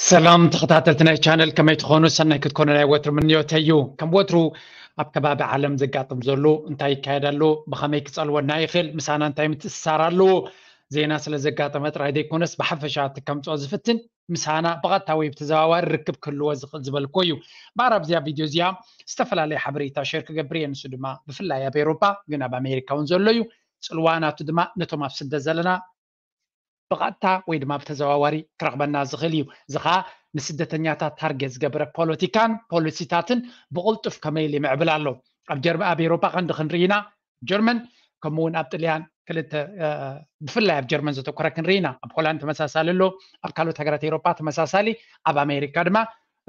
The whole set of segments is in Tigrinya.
ሰላም ተኸታተልቲ ናይ ቻነል፣ ከመይ ትኾኑ? ሰናይ ክትኮኑ ናይ ወትሩ ምንዮተይ እዩ። ከም ወትሩ ኣብ ከባቢ ዓለም ዘጋጥም ዘሎ እንታይ ይካየድ ኣሎ፣ ብኸመይ ክጸልወና ይኽእል፣ ምሳና እንታይ ምትእስሳር ኣለዎ፣ ዜና ስለ ዘጋጠመ ጥራይ ዘይኮነስ ብሓፈሻ እቲ ከምጽኦ ዝፍትን ምሳና ብቐጥታ ወይ ብተዘዋዋሪ ርክብ ክህልዎ ዝኽእል ዝበልኮ እዩ። እምበኣር ኣብዚኣ ቪድዮ እዚኣ ዝተፈላለየ ሓበሬታ ሸር ክገብር እየ። ንሱ ድማ ብፍላይ ኣብ ኤውሮጳ ግን ኣብ ኣሜሪካ እውን ዘሎ እዩ። ጽልዋ ናቱ ድማ ነቶም ኣብ ስደት ዘለና ብቐጥታ ወይ ድማ ብተዘዋዋሪ ክረኽበና ዝኽእል እዩ። እዚ ኸኣ ንስደተኛታት ታርጌት ዝገበረ ፖለቲካን ፖሊሲታትን ብቕልጡፍ ከመይ ኢሉ ይምዕብል ኣሎ። ኣብ ጀርመ ኣብ ኤውሮጳ ቀንዲ ክንርኢና ጀርመን ከምኡ እውን ኣብ ጥልያን ክልተ ብፍላይ ኣብ ጀርመን ዘተኮረ ክንርኢና ኣብ ሆላንድ ተመሳሳሊ ኣሎ። ኣብ ካልኦት ሃገራት ኤውሮጳ ተመሳሳሊ፣ ኣብ ኣሜሪካ ድማ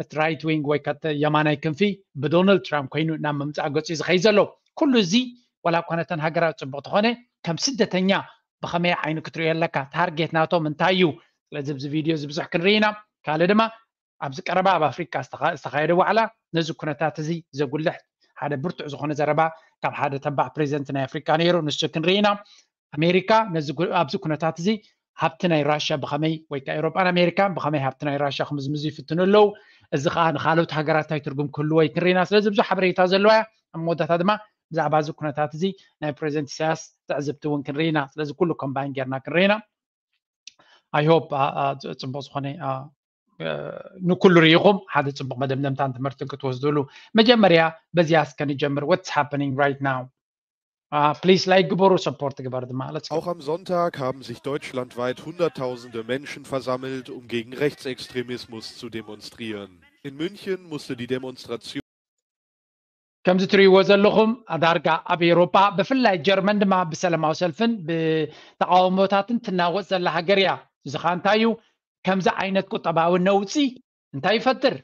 እቲ ራይት ዊንግ ወይ ከተ የማናይ ክንፊ ብዶናልድ ትራምፕ ኮይኑ ናብ ምምፃእ ገፁ እዩ ዝኸይ ዘሎ። ኩሉ እዚ ዋላ እኳ ነተን ሃገራት ፅቡቅ ተኾነ ከም ስደተኛ ብኸመይ ዓይኒ ክትሪኦ ኣለካ? ታርጌት ናቶም እንታይ እዩ? ስለዚ ኣብዚ ቪድዮ እዚ ብዙሕ ክንርኢ ኢና። ካልእ ድማ ኣብዚ ቀረባ ኣብ ኣፍሪቃ ዝተኻየደ ዋዕላ ነዚ ኩነታት እዚ ዘጉልሕ ሓደ ብርቱዕ ዝኾነ ዘረባ ካብ ሓደ ተባዕ ፕሬዚደንት ናይ ኣፍሪቃ ነይሩ። ንሱ ክንርኢ ኢና። ኣሜሪካ ኣብዚ ኩነታት እዚ ሃብቲ ናይ ራሽያ ብኸመይ ወይ ከዓ ኤውሮጳን ኣሜሪካን ብኸመይ ሃብቲ ናይ ራሽያ ክምዝምዙ ይፍትኑ ኣለዉ። እዚ ከዓ ንካልኦት ሃገራት እንታይ ትርጉም ክህልዎ እዩ ክንርኢ ኢና። ስለዚ ብዙሕ ሓበሬታ ዘለዋ እያ። ኣብ መወዳእታ ድማ ብዛዕባ እዚ ኩነታት እዚ ናይ ፕሬዚደንት ኢሳያስ ትዕዝብቲ እውን ክንርኢ ኢና። ስለዚ ኩሉ ኮምባይን ጌርና ክንርኢ ኢና። I hope ጽቡቅ ዝኾነ ንኩሉ ርኢኹም ሓደ ጽቡቅ መደምደምታን ትምህርትን ክትወስድሉ። መጀመርያ በዚኣ እስከ ንጀምር። What's happening right now? Please like ግበሩ፣ ሰፖርት ግበር ድማ። Auch am Sonntag haben sich deutschlandweit Hunderttausende Menschen versammelt, um gegen Rechtsextremismus zu demonstrieren. In München musste die Demonstration ከምዚ ትርእይዎ ዘለኹም ዳርጋ ኣብ ኤውሮጳ ብፍላይ ጀርመን ድማ ብሰላማዊ ሰልፍን ብተቃውሞታትን ትናወፅ ዘላ ሃገር እያ። እዚ ከዓ እንታይ እዩ? ከምዚ ዓይነት ቁጠባዊ ነውፂ እንታይ ይፈጥር?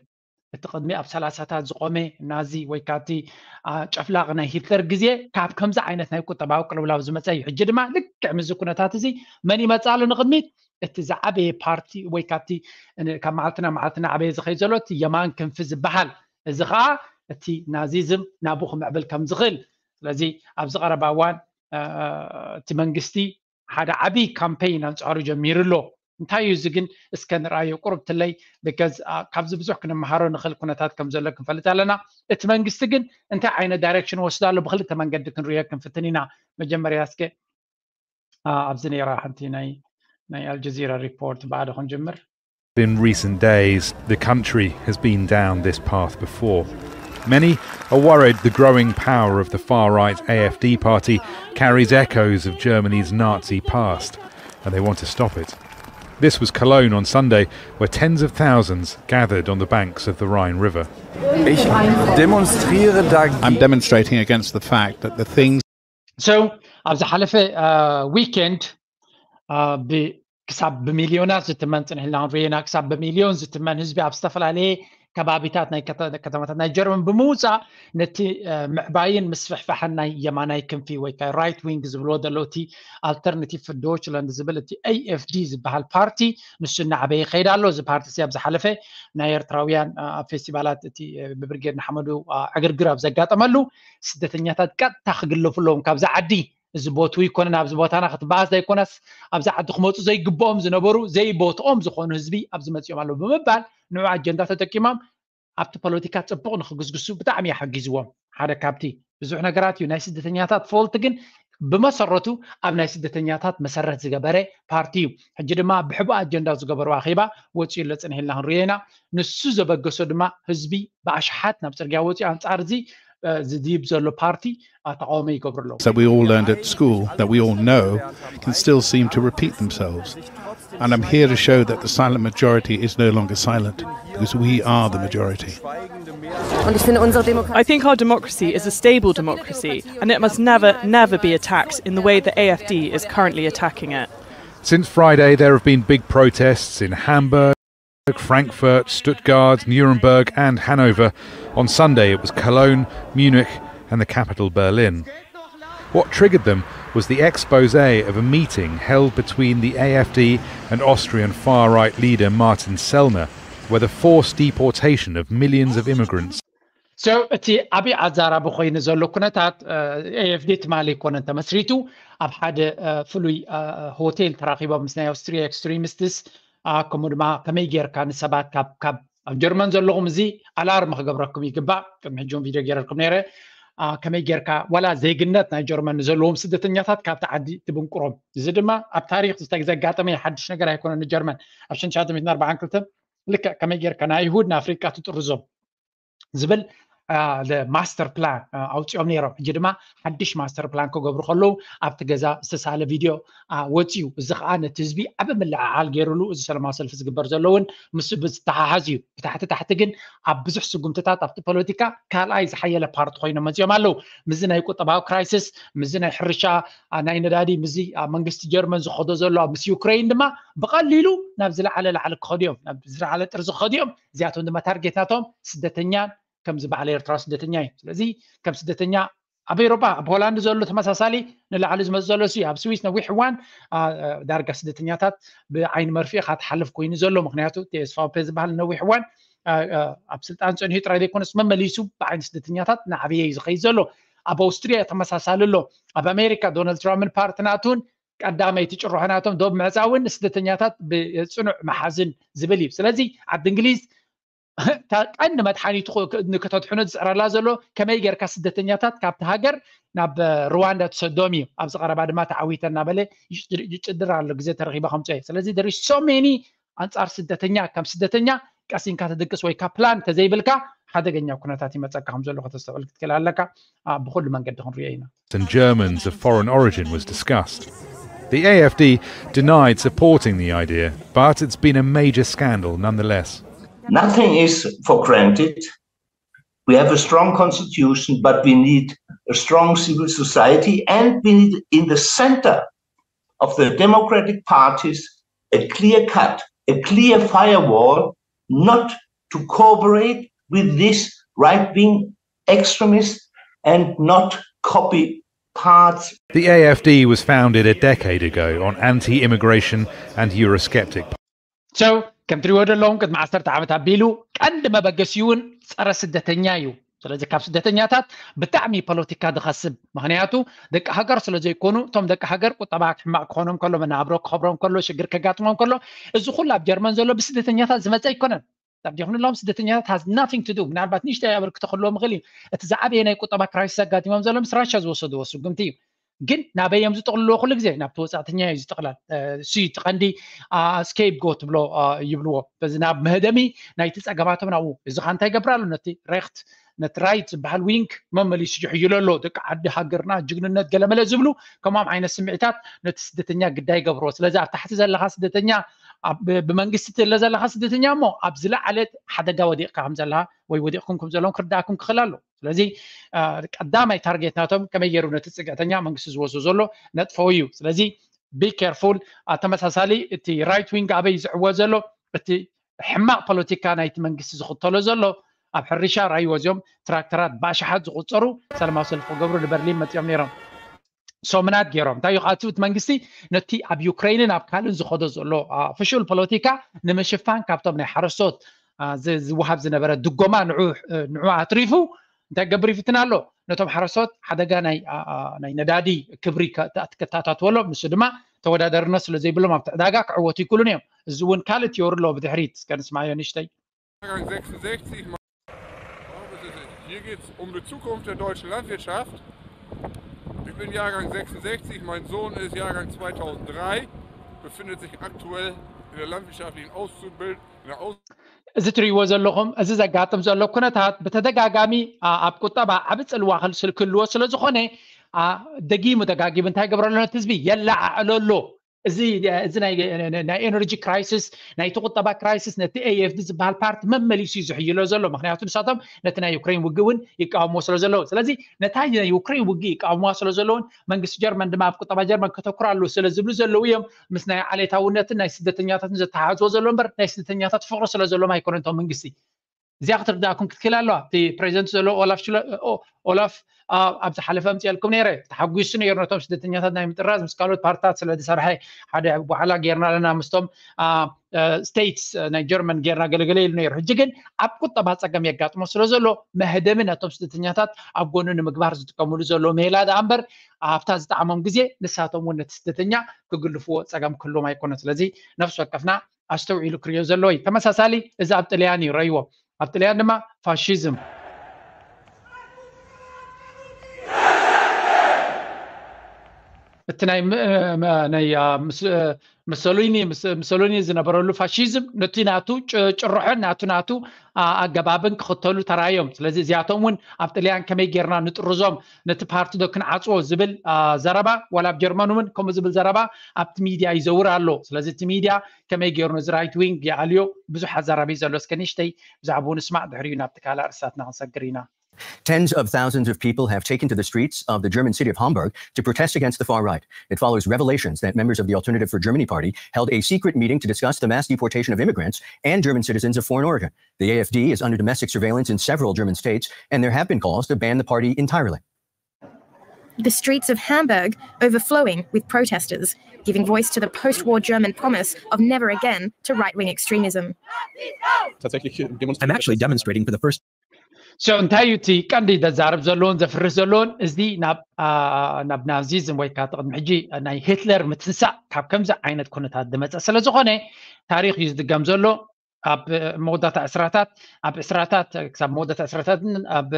እቲ ቅድሚ ኣብ ሰላሳታት ዝቆመ ናዚ ወይ ካብቲ ጨፍላቕ ናይ ሂትለር ግዜ ካብ ከምዚ ዓይነት ናይ ቁጠባዊ ቅልውላው ዝመፀ እዩ። ሕጂ ድማ ልክዕ ምስዚ ኩነታት እዚ መን ይመፅእ ኣሎ ንቅድሚት? እቲ ዝዓበየ ፓርቲ ወይ ካብቲ ካብ መዓልትና መዓልትና ዓበየ ዝኸይ ዘሎ እቲ የማን ክንፊ ዝበሃል፣ እዚ ከዓ እቲ ናዚዝም ናብኡ ክምዕብል ከም ዝኽእል። ስለዚ ኣብዚ ቀረባ እዋን እቲ መንግስቲ ሓደ ዓብዪ ካምፔይን ኣንፃሩ ጀሚሩ ኣሎ። እንታይ እዩ እዚ ግን? እስከ ንርኣዮ ቁሩብ ትለይ። ብከዝ ካብዚ ብዙሕ ክንመሃሮ ንኽእል ኩነታት ከም ዘሎ ክንፈልጥ ኣለና። እቲ መንግስቲ ግን እንታይ ዓይነት ዳይሬክሽን ወስዶ ኣሎ? ብክልተ መንገዲ ክንርእዮ ክንፍትን ኢና። መጀመርያ እስከ ኣብዚ ነይራ ሓንቲ ናይ ናይ ኣልጀዚራ ሪፖርት ብኣደ ክንጅምር። In recent days, the country has been down this path before. Many are worried the growing power of the far right AfD party carries echoes of Germany's Nazi past, and they want to stop it. This was Cologne on Sunday, where tens of thousands gathered on the banks of the Rhine River. Ich demonstriere dagegen. I'm demonstrating against the fact that the things So ኣብ ዝሓለፈ ዊኬንድ ክሳብ ብሚልዮናት ዝትመን፣ ፅንሕልና ክንሪኤና፣ ክሳብ ብሚልዮን ዝትመን ህዝቢ ኣብ ዝተፈላለየ ከባቢታት ናይ ከተማታት ናይ ጀርመን ብምውፃእ ነቲ ምዕባይን ምስፍሕፋሕን ናይ የማናይ ክንፊ ወይ ከዓ ራይት ዊንግ ዝብልዎ ዘለዉ እቲ ኣልተርናቲቭ ዶችላንድ ዝብል እቲ ኤኤፍዲ ዝበሃል ፓርቲ ንሱ እናዓበየ ይኸይድ ኣሎ። እዚ ፓርቲ እዚ ኣብ ዝሓለፈ ናይ ኤርትራውያን ኣብ ፌስቲቫላት እቲ ብብርጌድ ንሓመዱ ዕግርግር ኣብ ዘጋጠመሉ ስደተኛታት ቀጥታ ክግለፉ ኣለዎም ካብዚ ዓዲ። እዚ ቦትኡ ይኮነን፣ ኣብዚ ቦታና ክትበኣስ ዘይኮነስ ኣብዚ ዓዲ ክመፁ ዘይግብኦም ዝነበሩ ዘይቦትኦም ዝኾኑ ህዝቢ ኣብዚ መፂኦም ኣለዉ ብምባል ንዑ ኣጀንዳ ተጠቂሞም ኣብቲ ፖለቲካ ፅቡቕ ንክግስግሱ ብጣዕሚ እዩ ሓጊዝዎም። ሓደ ካብቲ ብዙሕ ነገራት እዩ። ናይ ስደተኛታት ፎልት ግን ብመሰረቱ ኣብ ናይ ስደተኛታት መሰረት ዝገበረ ፓርቲ እዩ። ሕጂ ድማ ብሕቡእ ኣጀንዳ ዝገበሩ ኣኼባ ወፂኡ ኣሎ፣ ፅንሕ ኢልና ክንሪኦ ኢና። ንሱ ዘበገሶ ድማ ህዝቢ ብኣሽሓት ናብ ፅርግያ ወፂኡ ኣንፃር እዚ ዝድይብ ዘሎ ፓርቲ ተቃውሞ ይገብሩ ኣለዉ። that we all learned at school, that we all know, can still seem to repeat themselves. And I'm here to show that the silent majority is no longer silent, because we are the majority. I think our democracy is a stable democracy, and it must never, never be attacked in the way the AfD is currently attacking it. Since Friday, there have been big protests in Hamburg, Frankfurt, Stuttgart, Nuremberg, and Hanover. On Sunday, it was Cologne, Munich, and the capital, Berlin. What triggered them was the expose of a meeting held between the AfD and Austrian far-right leader Martin Sellner, where the forced deportation of millions of immigrants So እቲ ዓብዪ ኣዛራቢ ኮይኑ ዘሎ ኩነታት ኤኤፍዲ ትማሊ ኣይኮነን ተመስሪቱ፣ ኣብ ሓደ ፍሉይ ሆቴል ተራኺቦም ምስ ናይ ኣውስትሪያ ኤክስትሪሚስትስ ከምኡ ድማ ከመይ ጌርካ ንሰባት ካብ ኣብ ጀርመን ዘለኹም እዚ ኣላርም ክገብረኩም ይግባእ። ቅድሚ ሕጂ ቪድዮ ገይረልኩም ነይረ። ከመይ ጌርካ ዋላ ዜግነት ናይ ጀርመን ዘለዎም ስደተኛታት ካብቲ ዓዲ ትብንቁሮም። እዚ ድማ ኣብ ታሪክ ዘጋጠመ ሓድሽ ነገር ኣይኮነን። ንጀርመን ኣብ ሽሕን ትሽዓተ ሚእትን ኣርባዓን ክልተን ልክዕ ከመይ ጌርካ ናይ ይሁድ ንኣፍሪቃ ትጥርዞም ዝብል ማስተር ፕላን ኣውፂኦም ነይሮም። ሕጂ ድማ ሓድሽ ማስተር ፕላን ክገብሩ ከለዉ ኣብቲ ገዛ ዝተሳለ ቪድዮ ወፂኡ። እዚ ከዓ ነቲ ህዝቢ ዓብ ምልዕዓል ገይሩሉ። እዚ ሰላማዊ ሰልፊ ዝግበር ዘሎ እውን ምስ ብዝተሓሓዝ እዩ። ብታሕቲ ታሕቲ ግን ኣብ ብዙሕ ስጉምትታት ኣብቲ ፖለቲካ ካልኣይ ዝሓየለ ፓርቲ ኮይኖም መፂኦም ኣለዉ። ምስዚ ናይ ቁጠባዊ ክራይሲስ፣ ምስዚ ናይ ሕርሻ ናይ ነዳዲ፣ ምስዚ መንግስቲ ጀርመን ዝኸዶ ዘሎ ምስ ዩክሬን ድማ ብቐሊሉ ናብ ዝለዓለ ላዕሊ ክኸዱ እዮም፣ ናብ ዝለዓለ ጥርዚ ክኸዱ እዮም። እዚኣቶም ድማ ታርጌት ናቶም ስደተኛን ከምዚ በዓል ኤርትራ ስደተኛ እዩ። ስለዚ ከም ስደተኛ ኣብ ኤሮጳ ኣብ ሆላንድ ዘሎ ተመሳሳሊ ንላዕሊ ዝመፅ ዘሎ ሲ ኣብ ስዊስ ነዊሕ እዋን ዳርጋ ስደተኛታት ብዓይኒ መርፍእ ካትሓልፍ ኮይኑ ዘሎ። ምክንያቱ እቲ ኤስፋውፔ ዝበሃል ነዊሕ እዋን ኣብ ስልጣን ፀኒሑ ጥራይ ዘይኮነስ መመሊሱ ብዓይኒ ስደተኛታት ናዕብየ እዩ ዝኸይድ ዘሎ። ኣብ ኣውስትሪያ ተመሳሳሊ ኣሎ። ኣብ ኣሜሪካ ዶናልድ ትራምፕን ፓርቲ ናቱን ቀዳመይቲ ጭርሖ ናቶም ዶብ ምዕፃውን ስደተኛታት ብፅኑዕ መሓዝን ዝብል እዩ። ስለዚ ዓዲ እንግሊዝ ቀንዲ መድሓኒቱ ንክተድሕኖ ዝፅዕረላ ዘሎ ከመይ ጌርካ ስደተኛታት ካብቲ ሃገር ናብ ሩዋንዳ ትሰዶም እዩ። ኣብዚ ቀረባ ድማ ተዓዊተ እናበለ ይጭድር ኣሎ። ግዜ ተረኪበ ከምፅኦ እየ። ስለዚ there is so many ኣንፃር ስደተኛ ከም ስደተኛ ቀሲንካ ተድቅስ ወይ ካብ ፕላን ተዘይብልካ ሓደገኛ ኩነታት ይመፀካ ከም ዘሎ ከተስተውዕል ክትክእል ኣለካ። ብኩሉ መንገዲ ክንሪኦ ኢና። And Germans of foreign origin was discussed. The A F D denied supporting the idea, but it's been a major scandal nonetheless. Nothing is for granted. We have a strong constitution, but we need a strong civil society, and we need in the center of the democratic parties a clear cut, a clear firewall, not to cooperate with this right wing extremist and not copy parts. The A F D was founded a decade ago on anti immigration and Eurosceptic. So ከም ትሪእዎ ዘለኹም ቅድሚ ዓሰርተ ዓመት ኣቢሉ ቀንዲ መበገሲኡ እውን ፀረ ስደተኛ እዩ። ስለዚ ካብ ስደተኛታት ብጣዕሚ ፖለቲካ ዝኸስብ፣ ምክንያቱ ደቂ ሃገር ስለ ዘይኮኑ፣ እቶም ደቂ ሃገር ቁጠባ ሕማቕ ክኾኖም ከሎ፣ መናብሮ ክኸብሮም ከሎ፣ ሽግር ከጋጥሞም ከሎ፣ እዚ ኩሉ ኣብ ጀርመን ዘሎ ብስደተኛታት ዝመፀ ኣይኮነን። ኣብ ዲኹንሎም ስደተኛታት has nothing to do። ምናልባት ንእሽተይ ኣበርክቶ ክህልዎም ይኽእል እዩ። እቲ ዝዓበየ ናይ ቁጠባ ክራይሲስ ኣጋጢሞም ዘሎ ምስ ራሻ ዝወሰድዎ ስጉምቲ እዩ። ግን ናበይ እዮም ዝጥቕልልዎ? ኩሉ ግዜ ናብቲ ወፃእተኛ እዩ ዝጥቕላል። እሱ እዩ እቲ ቀንዲ ስኬፕጎት ትብሎ ይብልዎ። በዚ ናብ መህደሚ ናይቲ ፀገማቶም ናብኡ። እዚ ኸ እንታይ ይገብር ኣሎ? ነቲ ሬክት ነቲ ራይት ዝበሃል ዊንግ መመሊሱ ይሕይሎ ኣሎ። ደቂ ዓዲ ሃገርና ጅግንነት ገለመለ ዝብሉ ከምኦም ዓይነት ስምዒታት ነቲ ስደተኛ ግዳይ ይገብርዎ። ስለዚ ኣብ ታሕቲ ዘለኻ ስደተኛ ብመንግስቲ ትለ ዘለኻ ስደተኛ እሞ ኣብ ዝለዓለ ሓደጋ ወዲቕካ ከም ዘለኻ ወይ ወዲቕኩም ከም ዘለኹም ክርዳእኩም ክኽእል ኣሎ። ስለዚ ቀዳማይ ታርጌት ናቶም ከመይ ገይሩ ነቲ ፅግዕተኛ መንግስቲ ዝወስዶ ዘሎ ነጥፈው እዩ። ስለዚ be careful። ተመሳሳሊ እቲ ራይት ዊንግ ኣበይ ዝዕወ ዘሎ እቲ ሕማቕ ፖለቲካ ናይቲ መንግስቲ ዝኽተሎ ዘሎ ኣብ ሕርሻ ራይዎ እዚኦም ትራክተራት ብኣሽሓት ዝቁፀሩ ሰላማዊ ሰልፊ ክገብሩ ንበርሊን መፂኦም ነይሮም። ሶምናት ገይሮም እንታይ እዩ እቲ መንግስቲ ነቲ ኣብ ዩክሬንን ኣብ ካልእን ዝኸዶ ዘሎ ፍሹል ፖለቲካ ንምሽፋን ካብቶም ናይ ሓረስቶት ዝወሃብ ዝነበረ ድጎማ ንዑ ኣትሪፉ እንታይ ገብር ይፍትን ኣሎ? ነቶም ሓረስቶት ሓደጋ ናይ ነዳዲ ክብሪ ከተኣታትወሎም፣ ንሱ ድማ ተወዳዳርነት ስለ ዘይብሎም ኣብቲ ዕዳጋ ክዕወቱ ይክእሉን እዮም። እዚ እውን ካልእ ቲዮሪ ኣለዎ ብድሕሪት፣ እስከ ንስማዮ ንእሽተይ። Jahrgang sechsundsechzig, hier geht es um die Zukunft der deutschen Landwirtschaft. Ich bin Jahrgang sechsundsechzig, mein Sohn ist Jahrgang zweitausenddrei, befindet sich aktuell in der landwirtschaftlichen Auszubildung. እዚ ትሪእዎ ዘለኹም እዚ ዘጋጥም ዘሎ ኩነታት ብተደጋጋሚ ኣብ ቁጠባ ዓብ ፅልዋ ክህልዎ ስለ ዝኾነ ደጊሙ ደጋጊሙ እንታይ ገብረሎ ነቲ ህዝቢ የለዓዕለሎ። እዚ እዚ ናይ ኤነርጂ ክራይሲስ ናይቲ ቁጠባ ክራይሲስ ነቲ ኤኤፍዲ ዝበሃል ፓርቲ መመሊሱ እዩ ዝሕይሎ ዘሎ። ምክንያቱ ንሳቶም ነቲ ናይ ዩክሬን ውግእ እውን ይቃወምዎ ስለ ዘለዉ፣ ስለዚ ነታ ናይ ዩክሬን ውግእ ይቃወምዋ ስለ ዘለውን መንግስቲ ጀርመን ድማ ኣብ ቁጠባ ጀርመን ከተኩር ኣለዎ ስለ ዝብሉ ዘለዉ እዮም ምስ ናይ ዓሌታውነትን ናይ ስደተኛታትን ዘተሓሕዝዎ ዘሎ እምበር ናይ ስደተኛታት ፍቅሪ ስለ ዘለዎም ኣይኮነን እቶም መንግስቲ። እዚኣ ክትርዳእኩም ክትክእል ኣለዋ። እቲ ፕሬዚደንት ዘሎ ኦላፍ ኦላፍ ኣብ ዝሓለፈ ኣምፅኤልኩም ነይረ ተሓጒሱ ነይሩ ነቶም ስደተኛታት ናይ ምጥራዝ ምስ ካልኦት ፓርትታት ስለ ዝሰርሐ ሓደ በኋላ ጌርና ኣለና ምስቶም ስቴትስ ናይ ጀርመን ጌርና ገለገለ ኢሉ ነይሩ። ሕጂ ግን ኣብ ቁጠባ ፀገም የጋጥሞ ስለ ዘሎ መህደሚ ነቶም ስደተኛታት ኣብ ጎኑ ንምግባር ዝጥቀምሉ ዘሎ ሜላ ደኣ እምበር ኣብታ ዝጠዓሞም ግዜ ንሳቶም እውን ነቲ ስደተኛ ክግልፍዎ ፀገም ክህልዎም ኣይኮነን። ስለዚ ነፍሲ ወከፍና ኣስተውዒሉ ክሪኦ ዘለዎ እዩ። ተመሳሳሊ እዚ ኣብ ጥልያን እዩ ረእይዎ። ኣብ ጥልያን ድማ ፋሽዝም እቲ ናይ ም- ም- ናይ አ፣ ምስ- እ፣ ሙሶሊኒ ምስ- ሙሶሊኒ ዝነበረሉ ፋሽዝም ነቲ ናቱ ጭ- ጭርሖን ናቱ ናቱ አ፣ ኣገባብን ክኽተሉ ተራዮም። ስለዚ እዚኣቶም እውን ኣብ ጥልያን ከመይ ጌርና ንጥርዞም፣ ነቲ ፓርቲ ዶ ክንዓፅዎ ዝብል አ፣ ዘረባ፣ ዋላ ኣብ ጀርመን እውን ከምኡ ዝብል ዘረባ ኣብቲ ሚድያ ይዘውር ኣሎ። ስለዚ እቲ ሚድያ ከመይ ገይሩ ነዚ ራይት ዊንግ ይኣልዮ ብዙሕ ኣዛራቢ ዘሎ። እስከ ንእሽተይ ብዛዕባኡ ንስማዕ፣ ድሕሪኡ ናብቲ ካልእ ኣርእስታትና ክንሰግር ኢና። Tens of thousands of people have taken to the streets of the German city of Hamburg to protest against the far right. It follows revelations that members of the Alternative for Germany party held a secret meeting to discuss the mass deportation of immigrants and German citizens of foreign origin. The A F D is under domestic surveillance in several German states, and there have been calls to ban the party entirely. The streets of Hamburg overflowing with protesters, giving voice to the post war German promise of never again to right wing extremism. I'm actually demonstrating for the first So እንታይ እዩ እቲ ቀንዲ ዘዛርብ ዘለዎን ዘፍርህ ዘለዎን? እዚ ናብ አ፣ ናብ ናዚዝም ወይ ከዓ ቅድሚ ሕጂ ናይ ሂትለር ምትንሳእ ካብ ከምዚ ዓይነት ኩነታት ዝመፀ ስለ ዝኾነ ታሪክ እዩ ዝድገም ዘሎ። ኣብ መወዳእታ ዕስራታት ኣብ ዕስራታት ክሳብ መወዳእታ ዕስራታትን ኣብ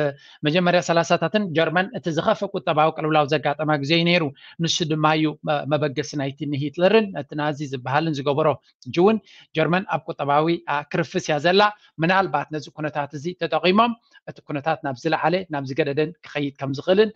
መጀመርያ ሰላሳታትን ጀርመን እቲ ዝኸፍእ ቁጠባዊ ቅልውላው ዘጋጠማ ግዜ እዩ ነይሩ። ንሱ ድማ እዩ መበገሲ ናይቲ ንሂትለርን እቲ ናዚ ዝበሃልን ዝገበሮ። ሕጂ እውን ጀርመን ኣብ ቁጠባዊ ክርፍስ እያ ዘላ። ምናልባት ነዚ ኩነታት እዚ ተጠቒሞም እቲ ኩነታት ናብ ዝለዓለ ናብ ዝገደደን ክኸይድ ከም ዝኽእልን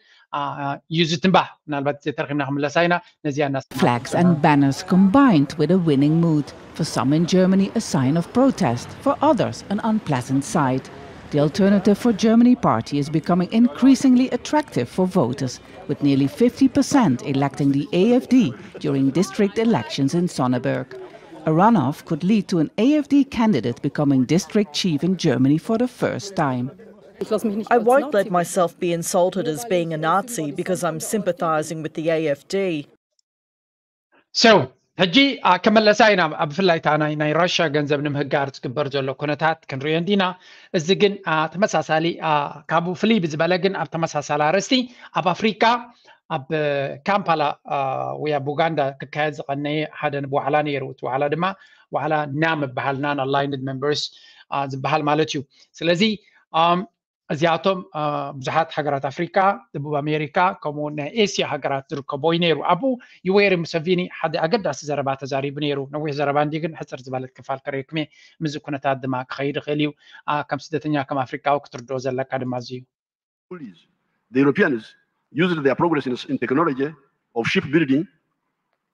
እዩ ዝትንባህ። ምናልባት ግዜ ተረኺብና ክምለሳ ኢና። ነዚኣ እናስ Flags and banners combined with a winning mood. For some in Germany, a sign of protest. For others, an unpleasant sight. The Alternative for Germany party is becoming increasingly attractive for voters, with nearly fifty percent electing the A F D during district elections in Sonneberg. A runoff could lead to an A F D candidate becoming district chief in Germany for the first time. I won't let myself be insulted as being a Nazi because I'm sympathising with the A F D. So ሕጂ ክመለሳ ኢና። ኣብ ብፍላይ እታ ናይ ናይ ራሽያ ገንዘብ ንምህጋር ዝግበር ዘሎ ኩነታት ክንሪኦ እንዲና። እዚ ግን ተመሳሳሊ ካብኡ ፍልይ ብዝበለ ግን ኣብ ተመሳሳሊ ኣርእስቲ ኣብ ኣፍሪካ ኣብ ካምፓላ ወይ ኣብ ኡጋንዳ ክካየድ ዝቐነየ ሓደ ዋዕላ ነይሩ። እቲ ዋዕላ ድማ ዋዕላ ናም ይበሃል፣ non aligned members ዝበሃል ማለት እዩ። ስለዚ እዚኣቶም ብዙሓት ሃገራት ኣፍሪካ፣ ደቡብ ኣሜሪካ፣ ከምኡ ናይ ኤስያ ሃገራት ዝርከቦ እዩ ነይሩ። ኣብኡ ዩዌሪ ሙሰቪኒ ሓደ ኣገዳሲ ዘረባ ተዛሪቡ ነይሩ። ነዊሕ ዘረባ እንዲ ግን ሕፅር ዝበለት ክፋል ከርእየኩም እየ። ምስዚ ኩነታት ድማ ክኸይድ ይኽእል እዩ። ከም ስደተኛ ከም ኣፍሪካዊ ክትርድኦ ዘለካ ድማ እዚ እዩ። The Europeans used their progress in technology of ship building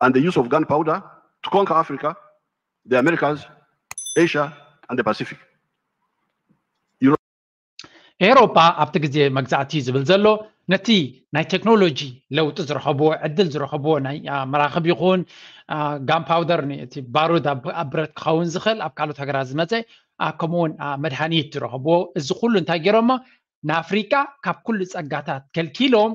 and the use of gunpowder to conquer Africa, the Americas, Asia, and the Pacific. ኤውሮጳ ኣብቲ ግዜ መግዛእቲ ዝብል ዘሎ ነቲ ናይ ቴክኖሎጂ ለውጢ ዝረኸብዎ ዕድል ዝረኸብዎ ናይ መራኽብ ይኹን ጋንፓውደር እቲ ባሩድ ኣብ ብረት ክኸውን ዝኽእል ኣብ ካልኦት ሃገራት ዝመፀ ከምኡውን መድሃኒት ዝረኸብዎ እዚ ኩሉ እንታይ ገይሮሞ ንኣፍሪቃ ካብ ኩሉ ፀጋታት ከልኪሎም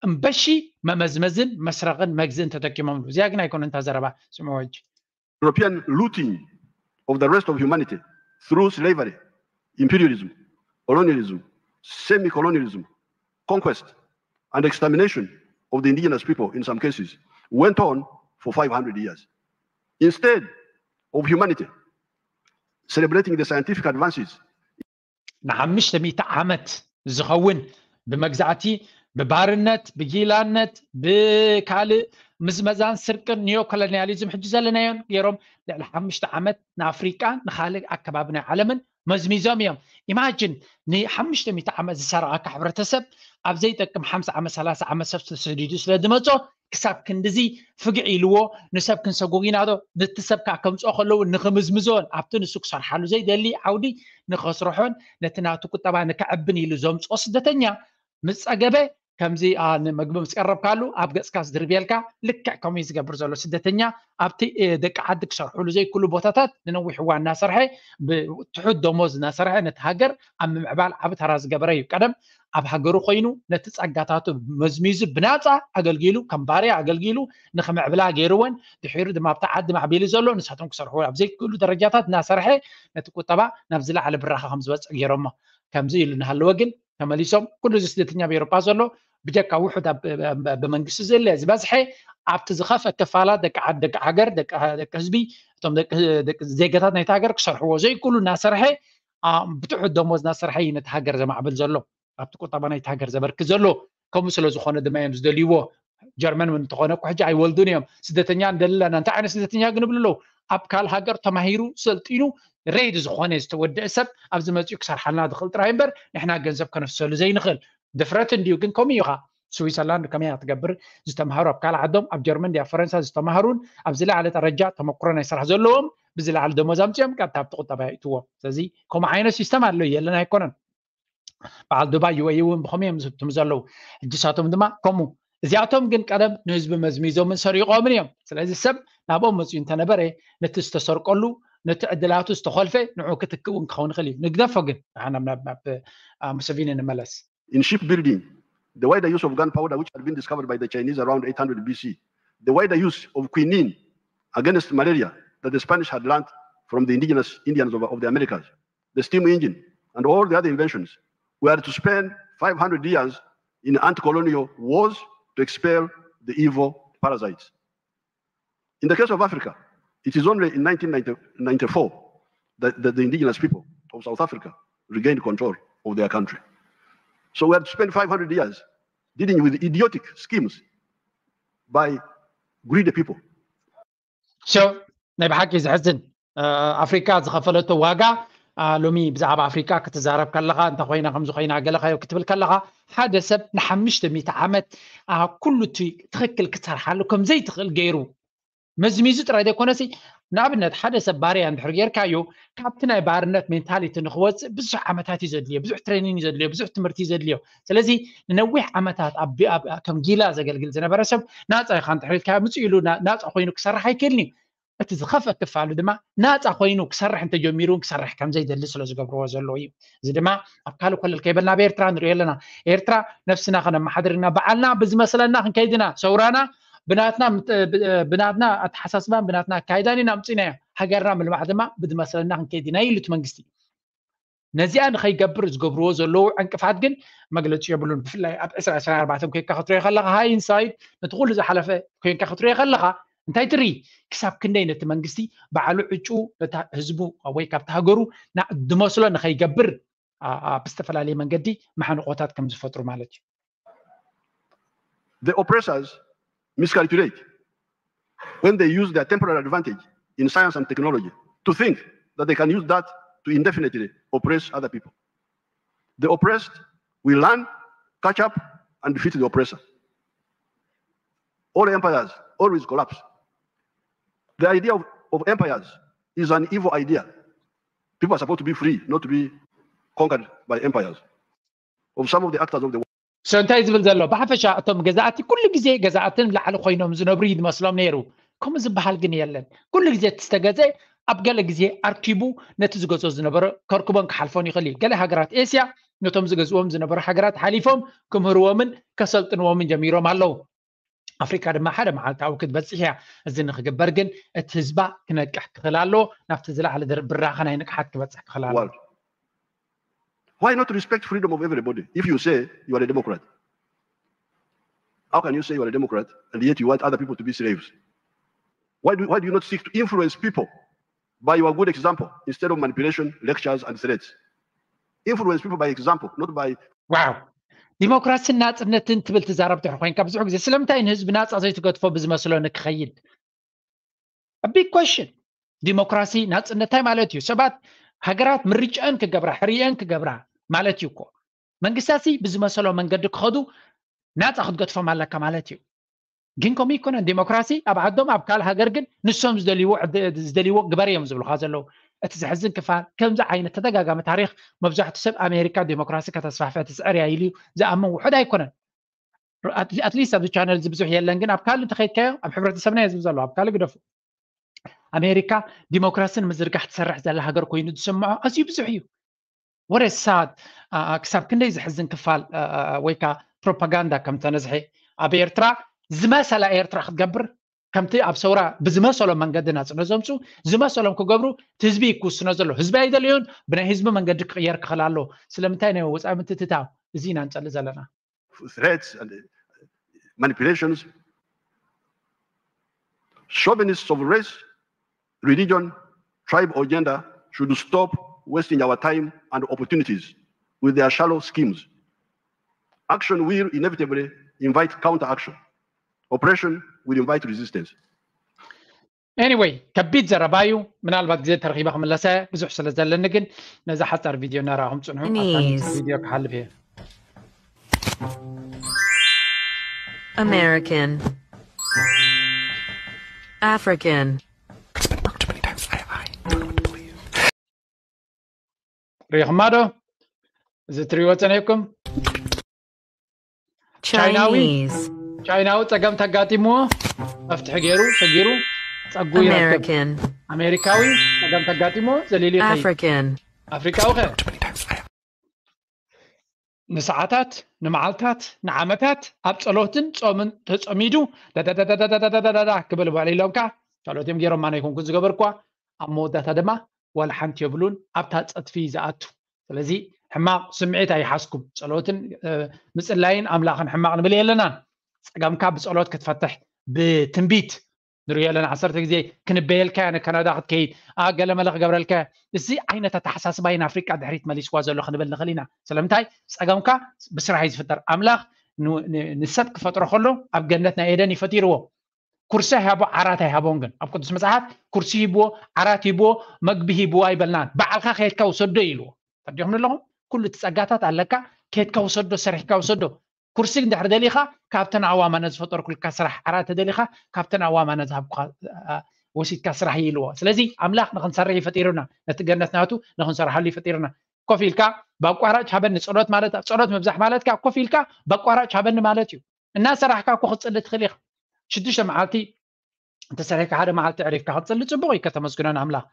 እምበሺ መመዝመዝን መስረቕን መግዝእን ተጠቂሞምሉ። እዚኣ ግን ኣይኮነን እታ ዘረባ ስምዖ ሕጂ። European looting of the rest of humanity through slavery, imperialism, colonialism, semi-colonialism, conquest, and extermination of the indigenous people in some cases went on for five hundred years. Instead of humanity celebrating the scientific advances ንሓሙሽተ ሚእቲ ዓመት ዝኸውን ብመግዛእቲ፣ ብባርነት፣ ብጊላነት፣ ብካልእ ምዝመዛን ስርቅን ኒዮ ኮሎኒያሊዝም ሕጂ ዘለናዮን ገይሮም ልዕሊ ሓሙሽተ ዓመት ንኣፍሪቃን ንካልእ ኣከባቢ ናይ ዓለምን መዝሚዞም እዮም። ኢማጅን ንሓሙሽተ ሚእቲ ዓመት ዝሰረቐካ ሕብረተሰብ ኣብ ዘይጠቅም ሓምሳ ዓመት ሰላሳ ዓመት ሰብ ተሰዲዱ ስለ ዝመጾ ክሳብ ክንድዚ ፍግዕ ኢልዎ ንሰብ ክንሰጉግ ኢና ዶ? ነቲ ሰብ ከዓ ከምፅኦ ከለዉ ንኽምዝምዞን ኣብቲ ንሱ ክሰርሓሉ ዘይደሊ ዓውዲ ንኸስርሖን ነቲ ናቱ ቁጠባ ንከዕብን ኢሉ ዘምፅኦ ስደተኛ ምስ ፀገበ ከምዚ አ፣ ንምግቢ ምስ ቀረብካሉ ኣብ ገፅካ ዝድርብየልካ ልክዕ ከምኡ እዩ ዝገብር ዘሎ። ስደተኛ ኣብቲ እ፣ ደቂ ዓዲ ክሰርሕሉ ዘይክእሉ ቦታታት ንነዊሕ እዋን እናሰርሐ ብትሑት ደሞዝ እናሰርሐ ነቲ ሃገር ኣብ ምምዕባል ዓቢ ተራ ዝገበረ እዩ። ቀደም ኣብ ሃገሩ ኮይኑ ነቲ ጸጋታቱ መዝሚዙ ብናጻ ኣገልጊሉ ከም ባርያ ኣገልጊሉ ንኽምዕብላ ገይርወን ድሒሩ ድማ ኣብቲ ዓዲ ማዕቢሉ ዘሎ ንሳቶም ክሰርሕዎ ኣብ ዘይክእሉ ደረጃታት እናሰርሐ ነቲ ቁጠባ ናብ ዝለዓለ ብራኸ ከም ዝበጽሕ ገይሮሞ። ከምዚ ኢሉ እናሃለወ ግን ተመሊሶም ኩሉ እዚ ስደተኛ ኣብ ኤውሮጳ ዘሎ ብጀካ ውሑድ ብመንግስቲ ዝለ ዝበዝሐ ኣብቲ ዝኸፈ ክፋላት ደቂ ዓድ ደቂ ሃገር ደቂ ህዝቢ እቶም ዜጋታት ናይቲ ሃገር ክሰርሕዎ ዘይክእሉ እናሰርሐ ብትሑት ደሞዝ እናሰርሐ እዩ ነቲ ሃገር ዘማዕብል ዘሎ ኣብቲ ቁጠባ ናይቲ ሃገር ዘበርክት ዘሎ ከምኡ ስለ ዝኾነ ድማ እዮም ዝደልይዎ ጀርመን እውን እንተኾነ እኮ ሕጂ ኣይወልዱን እዮም ስደተኛ እንደለና እንታይ ዓይነት ስደተኛ ግን ይብሉ ኣለዉ ኣብ ካል ሃገር ተማሂሩ ሰልጢኑ ሬድ ዝኾነ ዝተወደአ ሰብ ኣብዚ መፅኡ ክሰርሓልና ዝኽእል ጥራይ እምበር ንሕና ገንዘብ ከነፍሰሉ ዘይንኽእል ድፍረት እንድዩ ግን ከምኡ እዩ ኻ ስዊዘርላንድ ከመይ ትገብር ዝተምሃሩ ኣብ ካልእ ዓዶም ኣብ ጀርመን ድያ ፈረንሳ ዝተምሃሩን ኣብ ዝለዓለ ደረጃ ተመክሮ ናይ ስራሕ ዘለዎም ብዝለዓለ ደሞዝ ኣምፅኦም ቀጥታ ኣብቲ ቁጠባ ይእትዎም ስለዚ ከምኡ ዓይነት ሲስተም ኣሎ የለን ኣይኮነን በዓል ዱባይ ዩ ኤ ኢ እውን ብኸመይ እዮም ዝህብትሙ ዘለዉ ሕጂ ሳቶም ድማ ከምኡ እዚኣቶም ግን ቀደም ንህዝቢ መዝሚዞምን ሰሪቖምን እዮም ስለዚ ሰብ ናብኦም መፅኡ እንተነበረ ነቲ ዝተሰርቀሉ ነቲ ዕድላቱ ዝተኾልፈ ንዑ ክትክእ እውን ክኸውን ይኽእል እዩ ንግደፎ ግን ሙሰቪኒ ንመለስ In shipbuilding, the wider use of gunpowder, which had been discovered by the Chinese around eight hundred B C, the wider use of quinine against malaria that the Spanish had learned from the indigenous Indians of, of the Americas, the steam engine, and all the other inventions, were to spend five hundred years in anti-colonial wars to expel the evil parasites. In the case of Africa, it is only in nineteen ninety-four that, that the indigenous people of South Africa regained control of their country. So we have to spend five hundred years dealing with idiotic schemes by greedy people. So ናይ ብሓቂ ዘሕዝን ኣፍሪካ ዝኸፈለቶ ዋጋ ሎሚ ብዛዕባ ኣፍሪካ ክትዛረብ ከለኻ እንተ ኮይና ከምዚ ኮይና ገለ ክትብል ከለኻ ሓደ ሰብ ንሓምሽተ ሚእቲ ዓመት ኩሉ እቲ ትኽክል ክሰርሓሉ ከም ዘይትኽእል ገይሩ መዝሚዙ ጥራይ ዘይኮነሲ ንኣብነት ሓደ ሰብ ባርያ እንድሕር ጌርካዮ ካብቲ ናይ ባርነት ሜንታሊቲ ንክወፅእ ብዙሕ ዓመታት እዩ ዘድልዮ ብዙሕ ትሬኒንግ እዩ ዘድልዮ ብዙሕ ትምህርቲ እዩ ዘድልዮ ስለዚ ንነዊሕ ዓመታት ከም ጊላ ዘገልግል ዝነበረ ሰብ ናፃ ኢኻ እንድሕር ኢልካዮ ምፅእ ኢሉ ናፃ ኮይኑ ክሰርሕ ኣይክእልን እዩ እቲ ዝኸፍአ ክፋሉ ድማ ናፃ ኮይኑ ክሰርሕ እንተጀሚሩ እውን ክሰርሕ ከም ዘይደሊ ስለ ዝገብርዎ ዘለዉ እዩ እዚ ድማ ኣብ ካልእ ኮለል ከይበልና ኣብ ኤርትራ ንሪኦ ኣለና ኤርትራ ነፍስና ከነመሓድር ኢና በዓልና ብዝመስለና ክንከይድ ኢና ሰውራና ብናትና ብናትና ኣተሓሳስባን ብናትና ኣካይዳን ኢና ኣምፂናዮ ሃገርና ምልማዕ ድማ ብዝመስለና ክንከይድ ኢና ኢሉ እቲ መንግስቲ ነዚኣ ንኸይገብር ዝገብርዎ ዘለዉ ዕንቅፋት ግን መግለፂ የብሉን ብፍላይ ኣብ ዕስራ ዕስራ ኣርባዕተ ኮይንካ ክትሪኦ ከለካ ሃይንሳይድ ነቲ ኩሉ ዝሓለፈ ኮይንካ ክትሪኦ ከለካ እንታይ ትርኢ ክሳብ ክንደይ ነቲ መንግስቲ ባዕሉ ዕጩ ነታ ህዝቡ ወይ ካብቲ ሃገሩ ዝመስሎ ንኸይገብር ብዝተፈላለየ መንገዲ መሓንቆታት ከም ዝፈጥሩ ማለት እዩ The oppressors miscalculate when they use their temporary advantage in science and technology to think that they can use that to indefinitely oppress other people. The oppressed will learn, catch up, and defeat the oppressor. All empires always collapse. The idea of, of empires is an evil idea. People are supposed to be free, not to be conquered by empires. Of some of the actors of the world. So እንታይ ዝብል ዘሎ ብሓፈሻ እቶም ገዛእቲ ኩሉ ግዜ ገዛእትን ላዕሊ ኮይኖም ዝነብሩ ይመስሎም ነይሩ ከምኡ ዝበሃል ግን የለን ኩሉ ግዜ እቲ ዝተገዘ ኣብ ገለ ግዜ ኣርኪቡ ነቲ ዝገዝኦ ዝነበረ ከርክቦን ክሓልፎን ይኽእል እዩ ገለ ሃገራት ኤስያ ነቶም ዝገዝእዎም ዝነበሩ ሃገራት ሓሊፎም ክምህርዎምን ከሰልጥንዎምን ጀሚሮም ኣለዉ ኣፍሪካ ድማ ሓደ መዓልታዊ ክትበፅሕ እያ እዚ ንክግበር ግን እቲ ህዝባ ክነቅሕ ክኽእል ኣለዎ ናብቲ ዝለዓለ ብራኸ ናይ ንቅሓት ክበፅሕ ክኽእል ኣለዎ Why not respect freedom of everybody if you say you are a Democrat? How can you say you are a Democrat and yet you want other people to be slaves? Why do, why do you not seek to influence people by your good example instead of manipulation, lectures, and threats? Influence people by example, not by wow. ዲሞክራሲን ናፅነትን ትብል ትዛረብ ድሕር ኮይንካ ብዙሕ ግዜ ስለምንታይ ንህዝቢ ናፃ ዘይትገድፎ ብዝመስሎ ንክኸይድ big question ዲሞክራሲ ናፅነት እንታይ ማለት እዩ ሰባት ሃገራት ምርጫአን ክገብራ ሕርየን ክገብራ ማለት እዩ እኮ መንግስታት ብዝመሰሎ መንገዲ ክኸዱ ናፃ ክትገድፎም ኣለካ ማለት እዩ ግን ከምኡ ይኮነን ዲሞክራሲ ኣብ ዓዶም ኣብ ካልእ ሃገር ግን ንሶም ዝደልይዎ ግበር እዮም ዝብሉካ ዘለዉ እቲ ዘሕዝን ክፋል ከምዚ ዓይነት ተደጋጋሚ ታሪክ መብዛሕትኡ ሰብ ኣሜሪካ ዲሞክራሲ ከተስፋሕፈ ትፅዕር እያ ኢሉ ዝኣምን ውሑድ ኣይኮነን ኣትሊስት ኣብዚ ቻነል እዚ ብዙሕ የለን ግን ኣብ ካልእ እንተኸይድካዮ ኣብ ሕብረተሰብና እየ ዝብል ዘሎ ኣብ ካልእ ግደፉ ኣሜሪካ ዲሞክራሲ ንምዝርጋሕ ትሰርሕ ዘላ ሃገር ኮይኑ ዝስምዖ ኣዝዩ ብዙሕ እዩ ወረ ሳድ ክሳብ ክንደይ ዘሕዝን ክፋል ወይ ከዓ ፕሮፓጋንዳ ከም ተነዝሐ ኣብ ኤርትራ ዝመሰላ ኤርትራ ክትገብር ከምቲ ኣብ ሰውራ ብዝመሰሎም መንገዲ ናፅነት ዘምፁ ዝመሰሎም ክገብሩ እቲ ህዝቢ ክውስኖ ዘሎ ህዝቢ ኣይደለዮን ብናይ ህዝቢ መንገዲ ክቅየር ክኽእል ኣለዎ ስለምንታይ ናይ ወፃኢ ምትትታው እዚ ኢና ንጸሊ ዘለና። Threats and manipulations, chauvinists of race, religion, tribe or gender should stop wasting our time and opportunities with their shallow schemes. Action will inevitably invite counteraction. Oppression will invite resistance. Anyway, ከቢድ ዘረባ እዩ። ምናልባት ግዜ ተረኺበ ክምለሰ ብዙሕ ስለ ዘለኒ ግን ነዛ ሓጻር ቪድዮ እናረኣኹም ጽንሑ። ቪድዮ ክሓልፍ እየ። American. African. ሪኢኹማ ዶ? እዚ ትሪእዎ ጸኒሕኩም? ቻይናዊ ቻይናዊ ጸገም ተጋጢምዎ መፍትሒ ገይሩ ሰጊሩ ጸጉ ይረክብ። ኣሜሪካዊ ጸገም ተጋጢምዎ ዘሊሉ ይኸይድ። ኣፍሪካዊ ኸ ንሰዓታት ንመዓልታት ንዓመታት ኣብ ጸሎትን ጾምን ተጸሚዱ ዳዳዳዳዳዳዳዳ ክብል ውዕል ኢሎምካ ጸሎት እዮም ገይሮማ ናይ ኮንኩን ዝገበርኳ ኣብ መወዳእታ ድማ ዋላ ሓንቲ የብሉን ኣብታ ጸድፊ ዝኣቱ። ስለዚ ሕማቕ ስምዒት ኣይሓዝኩም። ጸሎትን ምጽላይን ኣምላኽን ሕማቕ ንብል የለናን። ጸገምካ ብጸሎት ክትፈትሕ ብትንቢት ንሪኦ ኣለና። ዓሰርተ ግዜ ክንበየልካ እያ ንካናዳ ክትከይድ ኣ ገለመለ ክገብረልካ እያ። እዚ ዓይነት ኣተሓሳስባ እዩ ንኣፍሪቃ ድሕሪት መሊስዋ ዘሎ ክንብል ንኽእል ኢና። ስለምንታይ ጸገምካ ብስራሕ እዩ ዝፍጠር። ኣምላኽ ንሰብ ክፈጥሮ ከሎ ኣብ ገነት ናይ ኤደን እዩ ፈጢርዎ። ኩርሲ ኣይሃቦ ዓራት ኣይሃቦን ግን ኣብ ቅዱስ መጽሓፍ ኩርሲ ሂብዎ ዓራት ሂብዎ መግቢ ሂብዎ ኣይበልናን። ባዕልካ ከየድካ ውሰዶ ኢልዎ። ተዲኹም ኣለኹም ኩሉ እቲ ጸጋታት ኣለካ ከየድካ ውሰዶ ሰሪሕካ ውሰዶ። ኩርሲ እንድሕር ደሊኻ ካብተን ኣዋማነ ዝፈጠርኩልካ ስራሕ ዓራት ደሊኻ ካብተን ኣዋማነ ዝሃብኩኻ ወሲድካ ስራሕ ኢልዎ። ስለዚ ኣምላኽ ንክንሰርሕ ይፈጢሩና ነቲ ገነት ናቱ ንክንሰርሓሉ ይፈጢሩና። ኮፍ ኢልካ ባቋራጭ ሃበኒ ጸሎት ማለት ጸሎት ምብዛሕ ማለት ኮፍ ኢልካ ባቋራጭ ሃበኒ ማለት እዩ። እናሰራሕካ እኮ ክትጽሊ ትኽእል ኢኻ። ሽዱሽተ መዓልቲ እንተሰሪሕካ ሓደ መዓልቲ ዕሪፍካ ክትጽሊ ጽቡቕ እዩ። ከተመስግኖ ንኣምላኽ።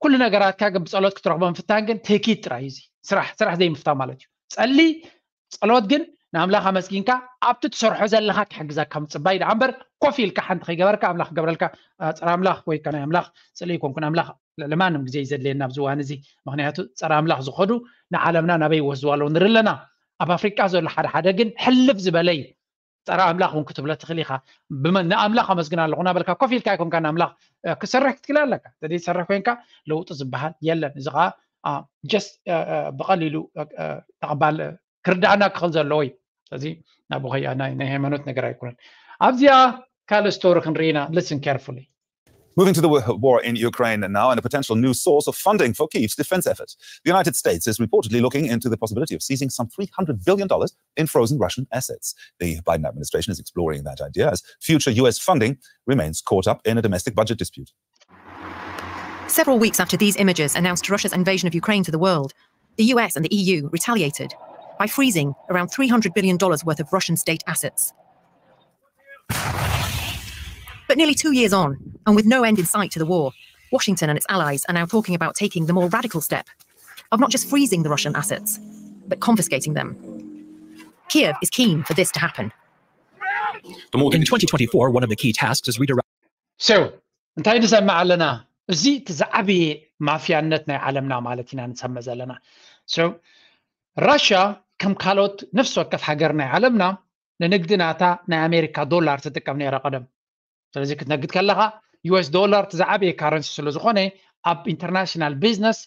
ኩሉ ነገራትካ ግን ብጸሎት ክትረኽቦ ምፍታን ግን ትህኪት ጥራይ እዩ። ስራሕ ስራሕ ዘይምፍታን ማለት እዩ። ጸሊ ጸሎት ግን ንኣምላኽ ኣመስጊንካ ኣብቲ ትሰርሖ ዘለኻ ክሕግዘካ ምጽባይ ደኣ እምበር ኮፍ ኢልካ ሓንቲ ከይገበርካ ኣምላኽ ክገብረልካ ጸረ ኣምላኽ ወይ ከ ናይ ኣምላኽ ጽልኢ ይኮንኩን ኣምላኽ ልዕሊ ማንም ግዜ እዩ ዘድልየና ኣብዚ እዋን እዚ። ምኽንያቱ ጸረ ኣምላኽ ዝኸዱ ንዓለምና ናበይ ይወስድዋ ኣለዉ ንርኢ ኣለና። ኣብ ኣፍሪቃ ዘሎ ሓደ ሓደ ግን ሕልፍ ዝበለ እዩ። ጸረ ኣምላኽ እውን ክትብሎ ትኽእል ኢኻ። ንኣምላኽ ኣመስግን ኣለኹ እናበልካ ኮፍ ኢልካ ኣይኮንካ ንኣምላኽ ክሰርሕ ክትክእል ኣለካ። ተደይ ትሰርሕ ኮይንካ ለውጢ ዝበሃል የለን። እዚ ከዓ ጀስት ብቐሊሉ ተቐባል ክርዳእና ክኽእል ዘለዎ እዩ። ስለዚ ናብ ኸያ ናይ ሃይማኖት ነገር ኣይኮነን። ኣብዚኣ ካልእ ስቶሪ ክንርኢና listen carefully. Moving to the war in Ukraine now and a potential new source of funding for Kyiv's defense effort. The United States is reportedly looking into the possibility of seizing some three hundred billion dollars in frozen Russian assets. The Biden administration is exploring that idea as future U S funding remains caught up in a domestic budget dispute. Several weeks after these images announced Russia's invasion of Ukraine to the world, the U S and the E U retaliated by freezing around three hundred billion dollars worth of Russian state assets. But nearly two years on, and with no end in sight to the war, Washington and its allies are now talking about taking the more radical step of not just freezing the Russian assets, but confiscating them. Kiev is keen for this to happen. In twenty twenty-four, one of the key tasks is redirect. So እንታይ ንሰምዕ ኣለና? እዚ እቲ ዝዓበየ ማፍያነት ናይ ዓለምና ማለት ኢና ንሰምዕ ዘለና። So ራሽያ ከም ካልኦት ነፍሲ ወከፍ ሃገር ናይ ዓለምና ንንግዲ ናታ ናይ ኣሜሪካ ዶላር ትጥቀም ነይራ ቀደም። ስለዚ ክትነግድ ከለኻ ዩ ኤስ ዶላር እቲ ዝዓበየ ካረንሲ ስለ ዝኾነ ኣብ ኢንተርናሽናል ቢዝነስ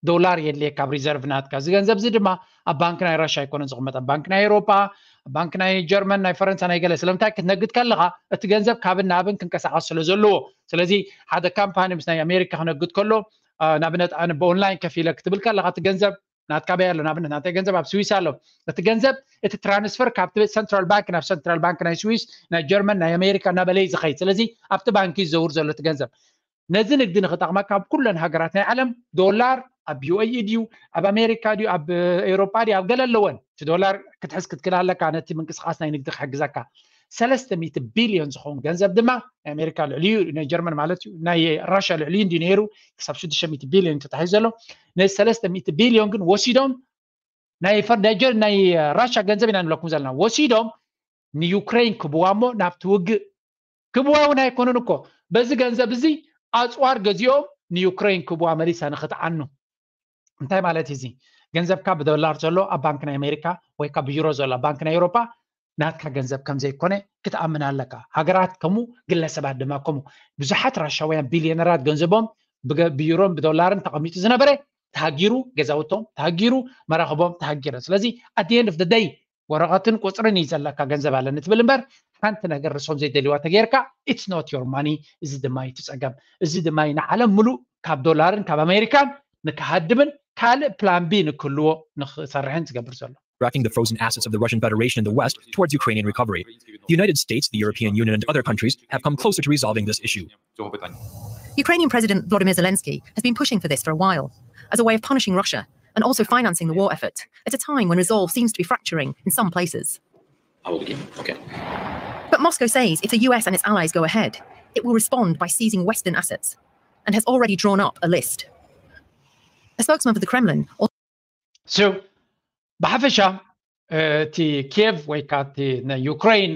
ዶላር የድልየካ ኣብ ሪዘርቭ ናትካ። እዚ ገንዘብ እዚ ድማ ኣብ ባንክ ናይ ራሽያ ኣይኮነን ዝቕመጥ፣ ኣብ ባንክ ናይ ኤውሮጳ፣ ኣብ ባንክ ናይ ጀርመን፣ ናይ ፈረንሳ፣ ናይ ገለ። ስለምንታይ ክትነግድ ከለኻ እቲ ገንዘብ ካብን ናብን ክንቀሳቐስ ስለ ዘለዎ። ስለዚ ሓደ ካምፓኒ ምስ ናይ ኣሜሪካ ክነግድ ከሎ ንኣብነት ኣነ ብኦንላይን ከፊለ ክትብል ከለኻ እቲ ገንዘብ ናትካ በይ ኣሎ። ንኣብነት ናተይ ገንዘብ ኣብ ስዊስ ኣሎ። እቲ ገንዘብ እቲ ትራንስፈር ካብቲ ሰንትራል ባንክ ናብ ሰንትራል ባንክ ናይ ስዊስ፣ ናይ ጀርመን፣ ናይ ኣሜሪካ እናበለ እዩ ዝኸይድ። ስለዚ ኣብቲ ባንክ እዩ ዝዘውር ዘሎ እቲ ገንዘብ። ነዚ ንግዲ ንኽጠቕመካ ኣብ ኩለን ሃገራት ናይ ዓለም ዶላር ኣብ ዩ ኤ ኢ ድዩ ኣብ ኣሜሪካ ድዩ ኣብ ኤውሮጳ ድዩ ኣብ ገለ ኣለወን። እቲ ዶላር ክትሕዝ ክትክእል ኣለካ ነቲ ምንቅስቓስ ናይ ንግዲ ክሕግዘካ። ሰለስተ ሚእቲ ቢልዮን ዝኸውን ገንዘብ ድማ ናይ ኣሜሪካ ልዕሊኡ ናይ ጀርመን ማለት እዩ ናይ ራሽያ ልዕሊኡ እንዲ ነይሩ ክሳብ ሽዱሽተ ሚእቲ ቢልዮን ተታሒዙ ዘሎ። ነዚ ሰለስተ ሚእቲ ቢልዮን ግን ወሲዶም ናይ ፈርዳጀር ናይ ራሽያ ገንዘብ ኢና ንብለኩም ዘለና ወሲዶም ንዩክሬን ክብዋ እሞ ናብቲ ውግእ ክብዋ እውን ኣይኮኑን እኮ። በዚ ገንዘብ እዚ ኣፅዋር ገዚኦም ንዩክሬን ክብዋ መሊሳ ንክትዓኑ። እንታይ ማለት እዩ እዚ? ገንዘብካ ብዶላር ዘሎ ኣብ ባንክ ናይ ኣሜሪካ ወይ ካብ ብዩሮ ዘሎ ኣብ ባንክ ናይ ኤውሮፓ ናትካ ገንዘብ ከም ዘይኮነ ክትኣምን ኣለካ። ሃገራት ከምኡ፣ ግለሰባት ድማ ከምኡ። ብዙሓት ራሻውያን ቢልዮነራት ገንዘቦም ብገ- ብዩሮን ብዶላርን ተቐሚጡ ዝነበረ ተሃጊሩ፣ ገዛውቶም ተሃጊሩ፣ መራኽቦም ተሃጊረ። ስለዚ at the end of the day ወረቐትን ቁፅርን እዩ ዘለካ፣ ገንዘብ ኣለኒ ትብል እምበር ሓንቲ ነገር ርሶም ዘይደልዋ ተገይርካ it's not your money። እዚ ድማ እዩ እቲ ፀገም። እዚ ድማ እዩ ንዓለም ሙሉእ ካብ ዶላርን ካብ ኣሜሪካን ንክሃድምን ካልእ ፕላን ቢ ንክህልዎ ንክሰርሕን ዝገብር ዘሎ። Directing the frozen assets of the Russian Federation in the West towards Ukrainian recovery. The United States, the European Union, and other countries have come closer to resolving this issue. Ukrainian President Volodymyr Zelensky has been pushing for this for a while, as a way of punishing Russia and also financing the war effort at a time when resolve seems to be fracturing in some places. But Moscow says if the U S and its allies go ahead, it will respond by seizing Western assets and has already drawn up a list. A spokesman for the Kremlin So ብሓፈሻ እቲ ኪየቭ ወይ ከዓ እቲ ናይ ዩክሬን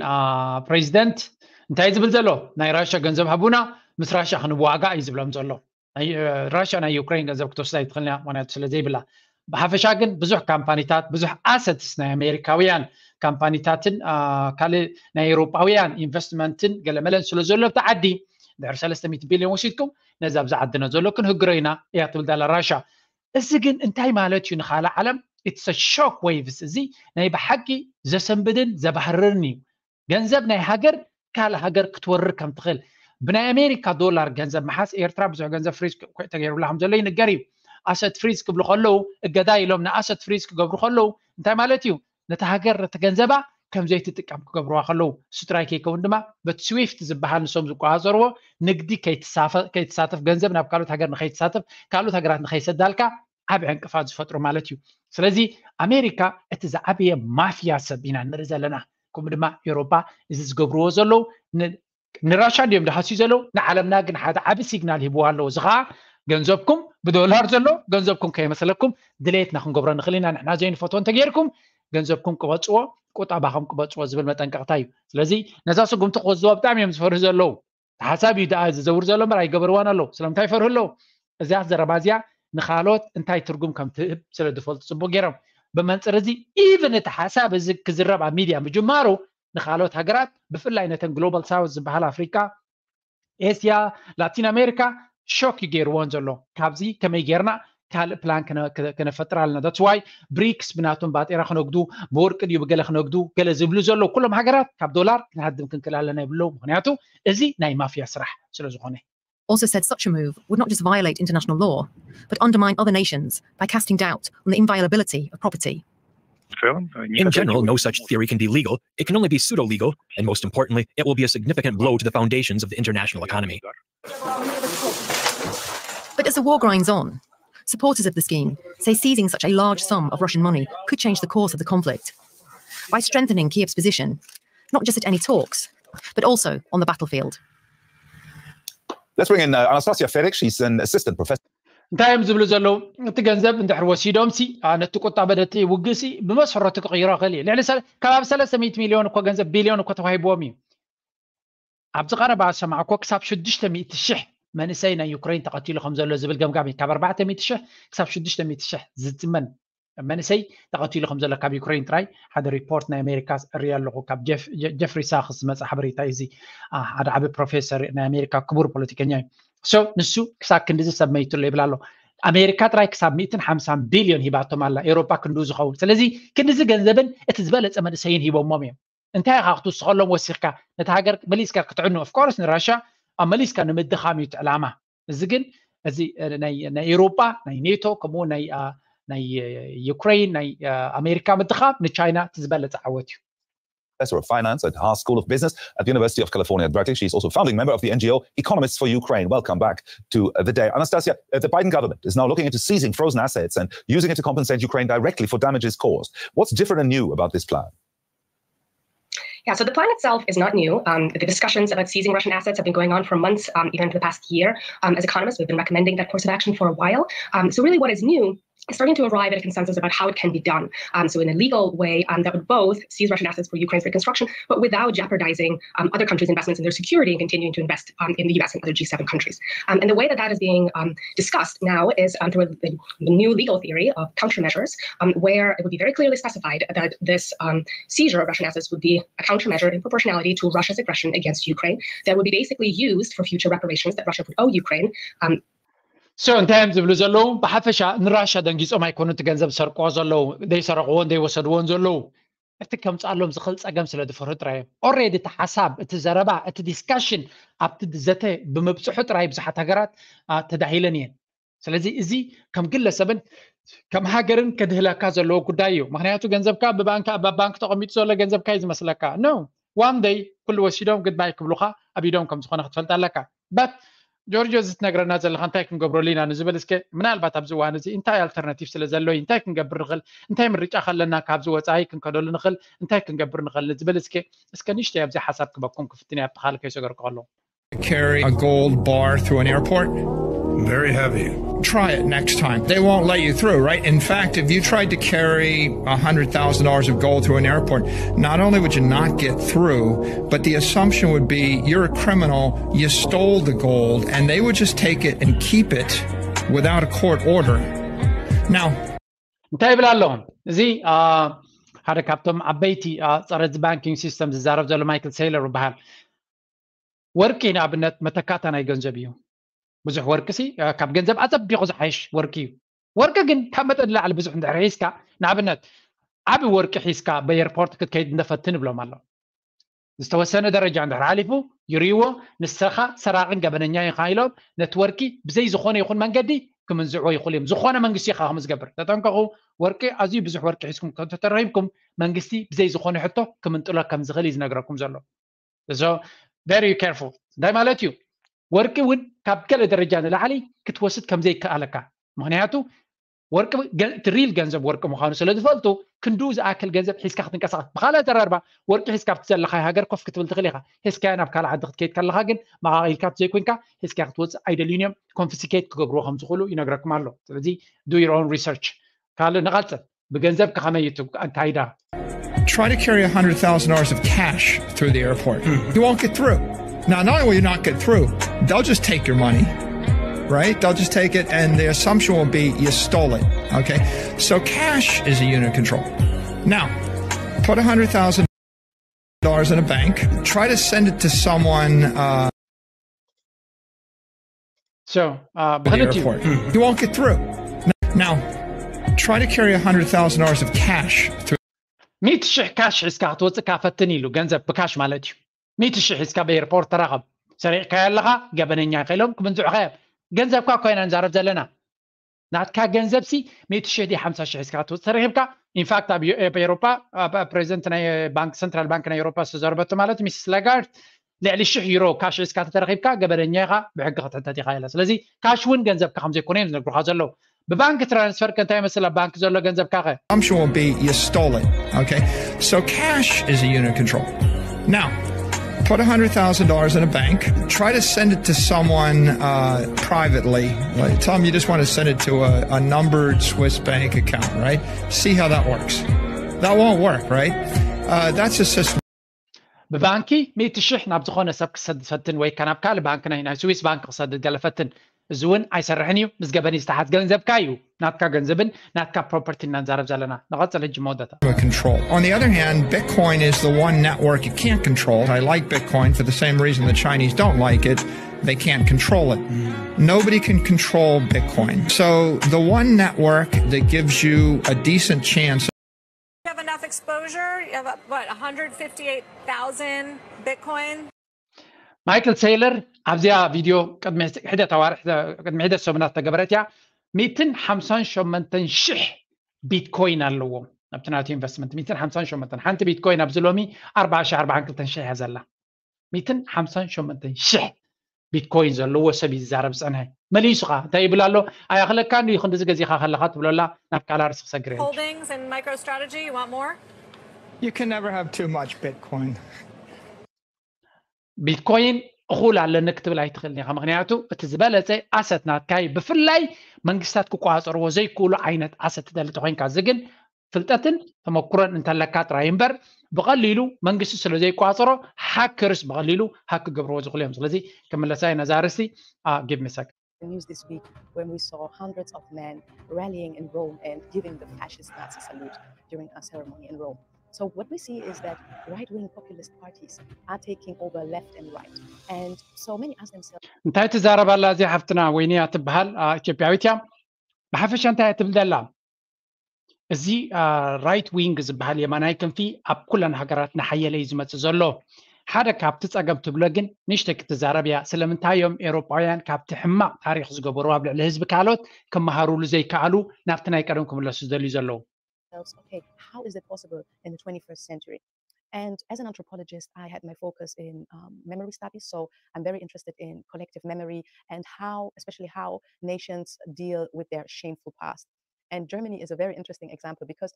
ፕሬዚደንት እንታይ ዝብል ዘሎ? ናይ ራሻ ገንዘብ ሃቡና፣ ምስ ራሻ ክንዋጋእ እዩ ዝብሎም ዘሎ። ራሻ ናይ ዩክሬን ገንዘብ ክትወስዳ ኣይትኽእልን እያ፣ ምክንያቱ ስለ ዘይብላ። ብሓፈሻ ግን ብዙሕ ካምፓኒታት፣ ብዙሕ ኣሰትስ ናይ ኣሜሪካውያን ካምፓኒታትን ካልእ ናይ ኤውሮጳውያን ኢንቨስትመንትን ገለመለን ስለ ዘሎ ኣብቲ ዓዲ ድሕሪ ሰለስተ ሚእቲ ቢልዮን ወሲድኩም ነዚ ኣብዚ ዓድና ዘሎ ክንህግሮ ኢና እያ ትብል ዳላ ራሻ። እዚ ግን እንታይ ማለት እዩ ንካልእ ዓለም? It's a shock waves። እዚ ናይ ብሓቂ ዘሰንብድን ዘባህርርን እዩ። ገንዘብ ናይ ሃገር ካልእ ሃገር ክትወርር ከም ትኽእል ብናይ ኣሜሪካ ዶላር ገንዘብ ምሓዝ። ኤርትራ ብዙሕ ገንዘብ ፍሪዝ ተገይሩላ ከም ዘሎ ይንገር እዩ። ኣሰት ፍሪዝ ክብሉ ከለዉ፣ እገዳ ኢሎም ንኣሰት ፍሪዝ ክገብሩ ከለዉ እንታይ ማለት እዩ? ነቲ ሃገር ነቲ ገንዘባ ከም ዘይትጥቀም ክገብርዋ ከለዉ፣ ስትራይክ ከይከውን ድማ በቲ ስዊፍት ዝበሃል ንሶም ዝቆፃፀርዎ ንግዲ ከይትሳተፍ፣ ገንዘብ ናብ ካልኦት ሃገር ንከይትሳተፍ፣ ካልኦት ሃገራት ንከይሰዳልካ ዓቢ ዕንቅፋት ዝፈጥሩ ማለት እዩ። ስለዚ ኣሜሪካ እቲ ዝዓበየ ማፍያ ሰብ ኢና ንርኢ ዘለና። ከምኡ ድማ ኤውሮፓ እዚ ዝገብርዎ ዘለዉ ንራሻ እንዲዮም ዝሃስዩ ዘለዉ፣ ንዓለምና ግን ሓደ ዓቢ ሲግናል ሂብዋ ኣለዉ። እዚ ከዓ ገንዘብኩም ብዶላር ዘሎ ገንዘብኩም ከይመስለኩም ድሌትና ክንገብሮ ንኽእል ኢና። ንሕና ዘይንፈትዎ እንተገይርኩም ገንዘብኩም ቅበፅዎ፣ ቁጠባኹም ቅበፅዎ ዝብል መጠንቀቕታ እዩ። ስለዚ ነዛ ስጉምቲ ክወስድዋ ብጣዕሚ እዮም ዝፈርሁ ዘለዉ። ሓሳብ እዩ ደኣ ዝዘውር ዘሎ እምበር ኣይገበርዋን ኣለዉ። ስለምንታይ ይፈርሁ ኣለዉ? እዚኣ ዘረባ እዚኣ ንኻልኦት እንታይ ትርጉም ከም ትህብ ስለ ዝፈልጡ ፅቡቅ ገይሮም። ብመንፅር እዚ ኢቭን እቲ ሓሳብ እዚ ክዝረብ ኣብ ሚድያ ምጅማሩ ንኻልኦት ሃገራት ብፍላይ ነተን ግሎባል ሳውት ዝበሃል ኣፍሪካ፣ ኤስያ፣ ላቲን ኣሜሪካ ሾክ እዩ ገይርዎን ዘሎ። ካብዚ ከመይ ጌርና ካልእ ፕላን ከነፈጥር ኣለና። That's why ብሪክስ ብናቶም ባጤራ ክነግዱ፣ ብወርቂ ድዩ ብገለ ክነግዱ ገለ ዝብሉ ዘለዉ ኩሎም ሃገራት ካብ ዶላር ክንሃድም ክንክእል ኣለና ይብሉ ኣለዉ። ምክንያቱ እዚ ናይ ማፍያ ስራሕ ስለ ዝኾነ። Also said such a move would not just violate international law, but undermine other nations by casting doubt on the inviolability of property. In general, no such theory can be legal. It can only be pseudo legal, and most importantly, it will be a significant blow to the foundations of the international economy. But as the war grinds on, supporters of the scheme say seizing such a large sum of Russian money could change the course of the conflict by strengthening Kiev's position, not just at any talks, but also on the battlefield. Let's bring in uh, Anastasia Felix. She's an assistant professor. እንታይ እዮም ዝብሉ ዘለዉ? እቲ ገንዘብ እንድሕር ወሲዶም ሲ ነቲ ቁጣ በደቲ ውግእ ሲ ብመሰረቱ ክቕይሮ ክእል እዩ። ልዕሊ ከባቢ ሰለስተ ሚእቲ ሚልዮን እኮ ገንዘብ ቢልዮን እኮ ተዋሂብዎም እዩ። ኣብዚ ቀረባ ዝሰማዕኮ ክሳብ ሽዱሽተ ሚእቲ ሽሕ መንእሰይ ናይ ዩክሬን ተቐቲሉ ከም ዘሎ ዝብል ገምጋም እዩ። ካብ ኣርባዕተ ሚእቲ ሽሕ ክሳብ ሽዱሽተ ሚእቲ ሽሕ ዝትመን መንእሰይ ተቐቲሉ ከም ዘሎ ካብ ዩክሬን ጥራይ ሓደ ሪፖርት ናይ ኣሜሪካ እርኢ ኣለኹ። ካብ ጀፍሪ ሳክስ ዝመፀ ሓበሬታ እዩ። እዚ ሓደ ዓቢ ፕሮፌሰር ናይ ኣሜሪካ ክቡር ፖለቲከኛ እዩ። ሶ ንሱ ክሳብ ክንድዚ ሰብ መይቱ ኣሎ ይብል ኣሎ። ኣሜሪካ ጥራይ ክሳብ ሚእትን ሓምሳን ቢልዮን ሂባቶም ኣላ፣ ኤውሮፓ ክንድኡ ዝኸውን። ስለዚ ክንድዚ ገንዘብን እቲ ዝበለጸ መንእሰይን ሂቦሞም እዮም። እንታይ ኢኻ ክትውስኸሎም ወሲኽካ ነቲ ሃገር መሊስካ ክትዕኑ? ኦፍኮርስ ንራሻ ኣብ መሊስካ ንምድኻም እዩ እቲ ዕላማ። እዚ ግን እዚ ናይ ኤውሮፓ ናይ ኔቶ ከምኡ ናይ ናይ ዩክሬን ናይ ኣሜሪካ ምድኻም ንቻይና እቲ ዝበለጸ ዓወት እዩ። Professor of Finance at Haas School of Business at the University of California, Berkeley. She's also founding member of the N G O Economists for Ukraine. Welcome back to the day. Anastasia, uh, the Biden government is now looking into seizing frozen assets and using it to compensate Ukraine directly for damages caused. What's different and new about this plan? Yeah, so the plan itself is not new. Um, the discussions about seizing Russian assets have been going on for months, um, even for the past year. Um, as economists, we've been recommending that course of action for a while. Um, so, really, what is new starting to arrive at a consensus about how it can be done. Um, so in a legal way, um, that would both seize Russian assets for Ukraine's reconstruction, but without jeopardizing um, other countries' investments in their security and continuing to invest um, in the U S and other G seven countries. Um, and the way that that is being um, discussed now is um, through the, the new legal theory of countermeasures, um, where it would be very clearly specified that this um, seizure of Russian assets would be a countermeasure in proportionality to Russia's aggression against Ukraine that would be basically used for future reparations that Russia would owe Ukraine. Um, so እንታይ እዮም ዝብሉ ዘለዉ? ብሓፈሻ ንራሻ ደንጊጾም ኣይኮኑ እቲ ገንዘብ ዝሰርቅዎ ዘለዉ፣ ዘይሰረቕዎን ዘይወሰድዎን ዘለዉ። እቲ ከምፅኣሎም ዝኽእል ፀገም ስለ ዝፈርሁ ጥራይ እዮም። Already እቲ ሓሳብ፣ እቲ ዘረባ፣ እቲ discussion ኣብቲ ዘተ ብምብፅሑ ጥራይ ብዙሓት ሃገራት ተዳሂለን እየን። ስለዚ እዚ ከም ግለሰብን ከም ሃገርን ከድህለካ ዘለዎ ጉዳይ እዩ። ምክንያቱ ገንዘብካ ብባንክ ኣብ ባንክ ተቐሚጡ ዘሎ ገንዘብካ እዩ ዝመስለካ። No, one day ኩሉ ወሲዶም goodbye ክብሉካ ኣብ ኢዶም ከም ዝኾነ ክትፈልጥ ኣለካ። But ጆርጆ፣ እዚ ትነግረና ዘለካ እንታይ ክንገብረሉ ኢና ንዝብል እስከ፣ ምናልባት ኣብዚ እዋን እዚ እንታይ ኣልተርናቲቭ ስለ ዘሎ እዩ፣ እንታይ ክንገብር ንኽእል፣ እንታይ ምርጫ ከለና ካብዚ ወፃኢ ክንከደሉ ንኽእል፣ እንታይ ክንገብር ንኽእል ንዝብል እስከ፣ እስከ ንእሽተይ ኣብዚ ሓሳብ ክበኩም ክፍትን እየ ኣብቲ ካልእ ከይሰገርኩ ከለኹ። Carry a gold bar through an airport? Very heavy. Try it next time. They won't let you through, right? In fact, if you tried to carry a hundred thousand dollars of gold through an airport, not only would you not get through, but the assumption would be you're a criminal, you stole the gold, and they would just take it and keep it without a court order. Now, እንታይ ይብል ኣሎ? እዚ ሓደ ካብቶም ዓበይቲ ፀረ እዚ ባንኪንግ ሲስተም ዝዛረብ ዘሎ ማይክል ሴይለር ይበሃል። ወርቂ ንኣብነት መተካእታ ናይ ገንዘብ እዩ። ብዙሕ ወርቂ ሲ ካብ ገንዘብ ኣፀቢቑ ዝሓይሽ ወርቂ እዩ። ወርቂ ግን ካብ መጠን ንላዕሊ ብዙሕ እንድሕር ሒዝካ፣ ንኣብነት ዓቢ ወርቂ ሒዝካ በኤርፖርት ክትከይድ እንደፈትን ይብሎም ኣሎ። ዝተወሰነ ደረጃ እንድሕር ሓሊፉ ይርእይዎ፣ ንስኻ ሰራቕን ገበነኛ ኢኻ ኢሎም ነቲ ወርቂ ብዘይ ዝኾነ ይኹን መንገዲ ክምንዝዕዎ ይኽእሉ እዮም። ዝኾነ መንግስቲ ኢኻ ከም ዝገብር ተጠንቀቑ። ወርቂ ኣዝዩ ብዙሕ ወርቂ ሒዝኩም ከም ተተረኺብኩም መንግስቲ ብዘይ ዝኾነ ሕቶ ክምንጥሎ ከም ዝኽእል እዩ ዝነግረኩም ዘሎ። So very careful። እንታይ ማለት እዩ? ወርቂ እውን ካብ ገለ ደረጃ ንላዕሊ ክትወስድ ከም ዘይከኣለካ። ምክንያቱ ወርቂ እቲ ሪል ገንዘብ ወርቂ ምዃኑ ስለ ዝፈልጡ ክንድኡ ዝኣክል ገንዘብ ሒዝካ ክትንቀሳቐስ። ብኻልእ ኣዘራርባ ወርቂ ሒዝካ ኣብቲ ዘለኻዮ ሃገር ኮፍ ክትብል ትኽእል ኢኻ። ሒዝካዮ ናብ ካልእ ዓዲ ክትከይድ ከለኻ ግን መቓቒልካ ዘይኮይንካ ሒዝካዮ ክትወፅእ ኣይደልዩን እዮም። ኮንፊስኬት ክገብርዎ ከም ዝኽእሉ ይነግረኩም ኣሎ። ስለዚ do your own research። ካልእ ንቐፅል። ብገንዘብ ከመይ እዩ ኣካይዳ? Try to carry a hundred thousand dollars of cash through the airport. You won't get through. Now, not only will you not get through, they'll just take your money, right? They'll just take it, and the assumption will be you stole it. Okay, so cash is a unit of control. Now, put a hundred thousand dollars in a bank. Try to send it to someone. Uh, So, uh, the airport. You won't get through. Now, try to carry a hundred thousand dollars of cash through. ሚእቲ ሽሕ ካሽ ሒዝካ ክትወፅእ ካፈትን ኢሉ፣ ገንዘብ ብካሽ ማለት እዩ። ሚእቲ ሽሕ ሒዝካ ብኤርፖርት ተራኸብ። ሰሪቕካዮ ኣለኻ፣ ገበነኛ ኢኻ ኢሎም ክምንዝዑኻ እዮም። ገንዘብካ እኮ ኢና ንዛረብ ዘለና። ናትካ ገንዘብ ሲ ሚእቲ ሽሕ ድዩ ሓምሳ ሽሕ ሒዝካ ክትወፅእ ተረኺብካ? ኢንፋክት ኣብ ኤውሮፓ ፕሬዚደንት ናይ ባንክ፣ ሰንትራል ባንክ ናይ ኤውሮፓ ዝተዘረበቶ ማለት ሚስስ ላጋርድ፣ ልዕሊ ሽሕ ዩሮ ካሽ ሒዝካ ተተረኺብካ ገበነኛ ኢኻ፣ ብሕጊ ክትሕተት ኢኻ ኢላ። ስለዚ ካሽ እውን ገንዘብካ ከም ዘይኮነ እዮም ዝነግሩኻ ዘለዉ። ብባንክ ትራንስፈር ከ እንታይ ይመስል? ኣብ ባንክ ዘሎ ገንዘብካ ከ? Assumption will be you stole it. Okay, so cash is a unit of control. Now, put a hundred thousand dollars in a bank. Try to send it to someone uh, privately. Like, tell them you just want to send it to a, a numbered Swiss bank account, right? See how that works. That won't work, right? Uh, that's a system. ብባንኪ ሚእቲ ሽሕ ናብ ዝኾነ ሰብ ክሰድ ፈትን፣ ወይ ከ ናብ ካልእ ባንክ፣ ናይ ናይ ስዊስ ባንክ ክሰድድ ገለ ፈትን። እዚ እውን ኣይሰርሕን እዩ። ምስ ገበን ዝተሓዝ ገንዘብካ እዩ። ናትካ ገንዘብን ናትካ ፕሮፐርቲ እናንዛረብ ዘለና። ንቐፅል ሕጂ መወዳእታ። Control. On the other hand, Bitcoin is the one network you can't control. I like Bitcoin for the same reason the Chinese don't like it. They can't control it. Nobody can control Bitcoin. So the one network that gives you a decent chance You have enough exposure. You have, what, one hundred fifty-eight thousand Bitcoin? ማይክል ሴይለር ኣብዚኣ ቪድዮ ቅድሚ ሒደት ኣዋርሕ፣ ቅድሚ ሒደት ሰሙናት ተገበረት እያ። ሚእትን ሓምሳን ሸሞንተን ሽሕ ቢትኮይን ኣለዎም ኣብቲ ናቱ ኢንቨስትመንት። ሚእትን ሓምሳን ሸሞንተን፣ ሓንቲ ቢትኮይን ኣብዚ ሎሚ ኣርባዓ ሽሕ ኣርባዓን ክልተን ሽሕ እያ ዘላ። ሚእትን ሓምሳን ሸሞንተን ሽሕ ቢትኮይን ዘለዎ ሰብ እዩ ዝዛረብ ዝጸንሐ። መሊሱ ኸኣ እንታይ ይብል ኣሎ? ኣይኣኽለካን ድዩ ክንድዚ ገዚኻ ከለኻ ትብሎ ኣላ። ናብ ካልእ ኣርእስቲ ክሰግር እየ። Holdings and MicroStrategy, you want more? You can never have too much Bitcoin. ቢትኮይን እኹል ኣለኒ ክትብል ኣይትኽእልን ኢኻ። ምኽንያቱ እቲ ዝበለፀ ኣሰት ናትካ እዩ። ብፍላይ መንግስታት ክቆፃፀርዎ ዘይክእሉ ዓይነት ኣሰት ትደሊ ተኮይንካ፣ እዚ ግን ፍልጠትን ተመኩሮን እንተለካ ጥራይ እምበር፣ ብቐሊሉ መንግስቲ ስለ ዘይቋፀሮ ሃከርስ ብቐሊሉ ሃክ ክገብርዎ ዝኽእሉ እዮም። ስለዚ ክምለሳ እየ ነዛ ኣርእስቲ። ጊቭ ሚ ሰክ The news this week when we saw hundreds of men rallying in Rome and giving the fascist Nazi salute during a ceremony in Rome. So what we see is that right-wing populist parties are taking over left and right. And so many ask themselves, እንታይ ትዛረብ ኣላ እዚኣ ሓፍትና? ወይንያ ትበሃል፣ አ፣ ኢትዮጵያዊት እያ። ብሓፈሻ እንታይ እያ ትብል ዘላ? እዚ ራይት ዊንግ ዝበሃል የማናይ ክንፊ ኣብ ኩለን ሃገራት እናሓየለ እዩ ዝመፅእ ዘሎ። ሓደ ካብቲ ፀገም ትብሎ ግን ንእሽተይ ክትዛረብ እያ። ስለምንታይ እዮም ኤውሮጳውያን ካብቲ ሕማቕ ታሪኽ ዝገበሩ ኣብ ልዕሊ ህዝቢ ካልኦት ክመሃሩሉ ዘይከኣሉ፣ ናብቲ ናይ ቀደም ክምለሱ ዝደልዩ ዘለዉ? themselves, okay, how is it possible in the twenty-first century? And as an anthropologist, I had my focus in um, memory studies. So I'm very interested in collective memory and how, especially how nations deal with their shameful past. And Germany is a very interesting example because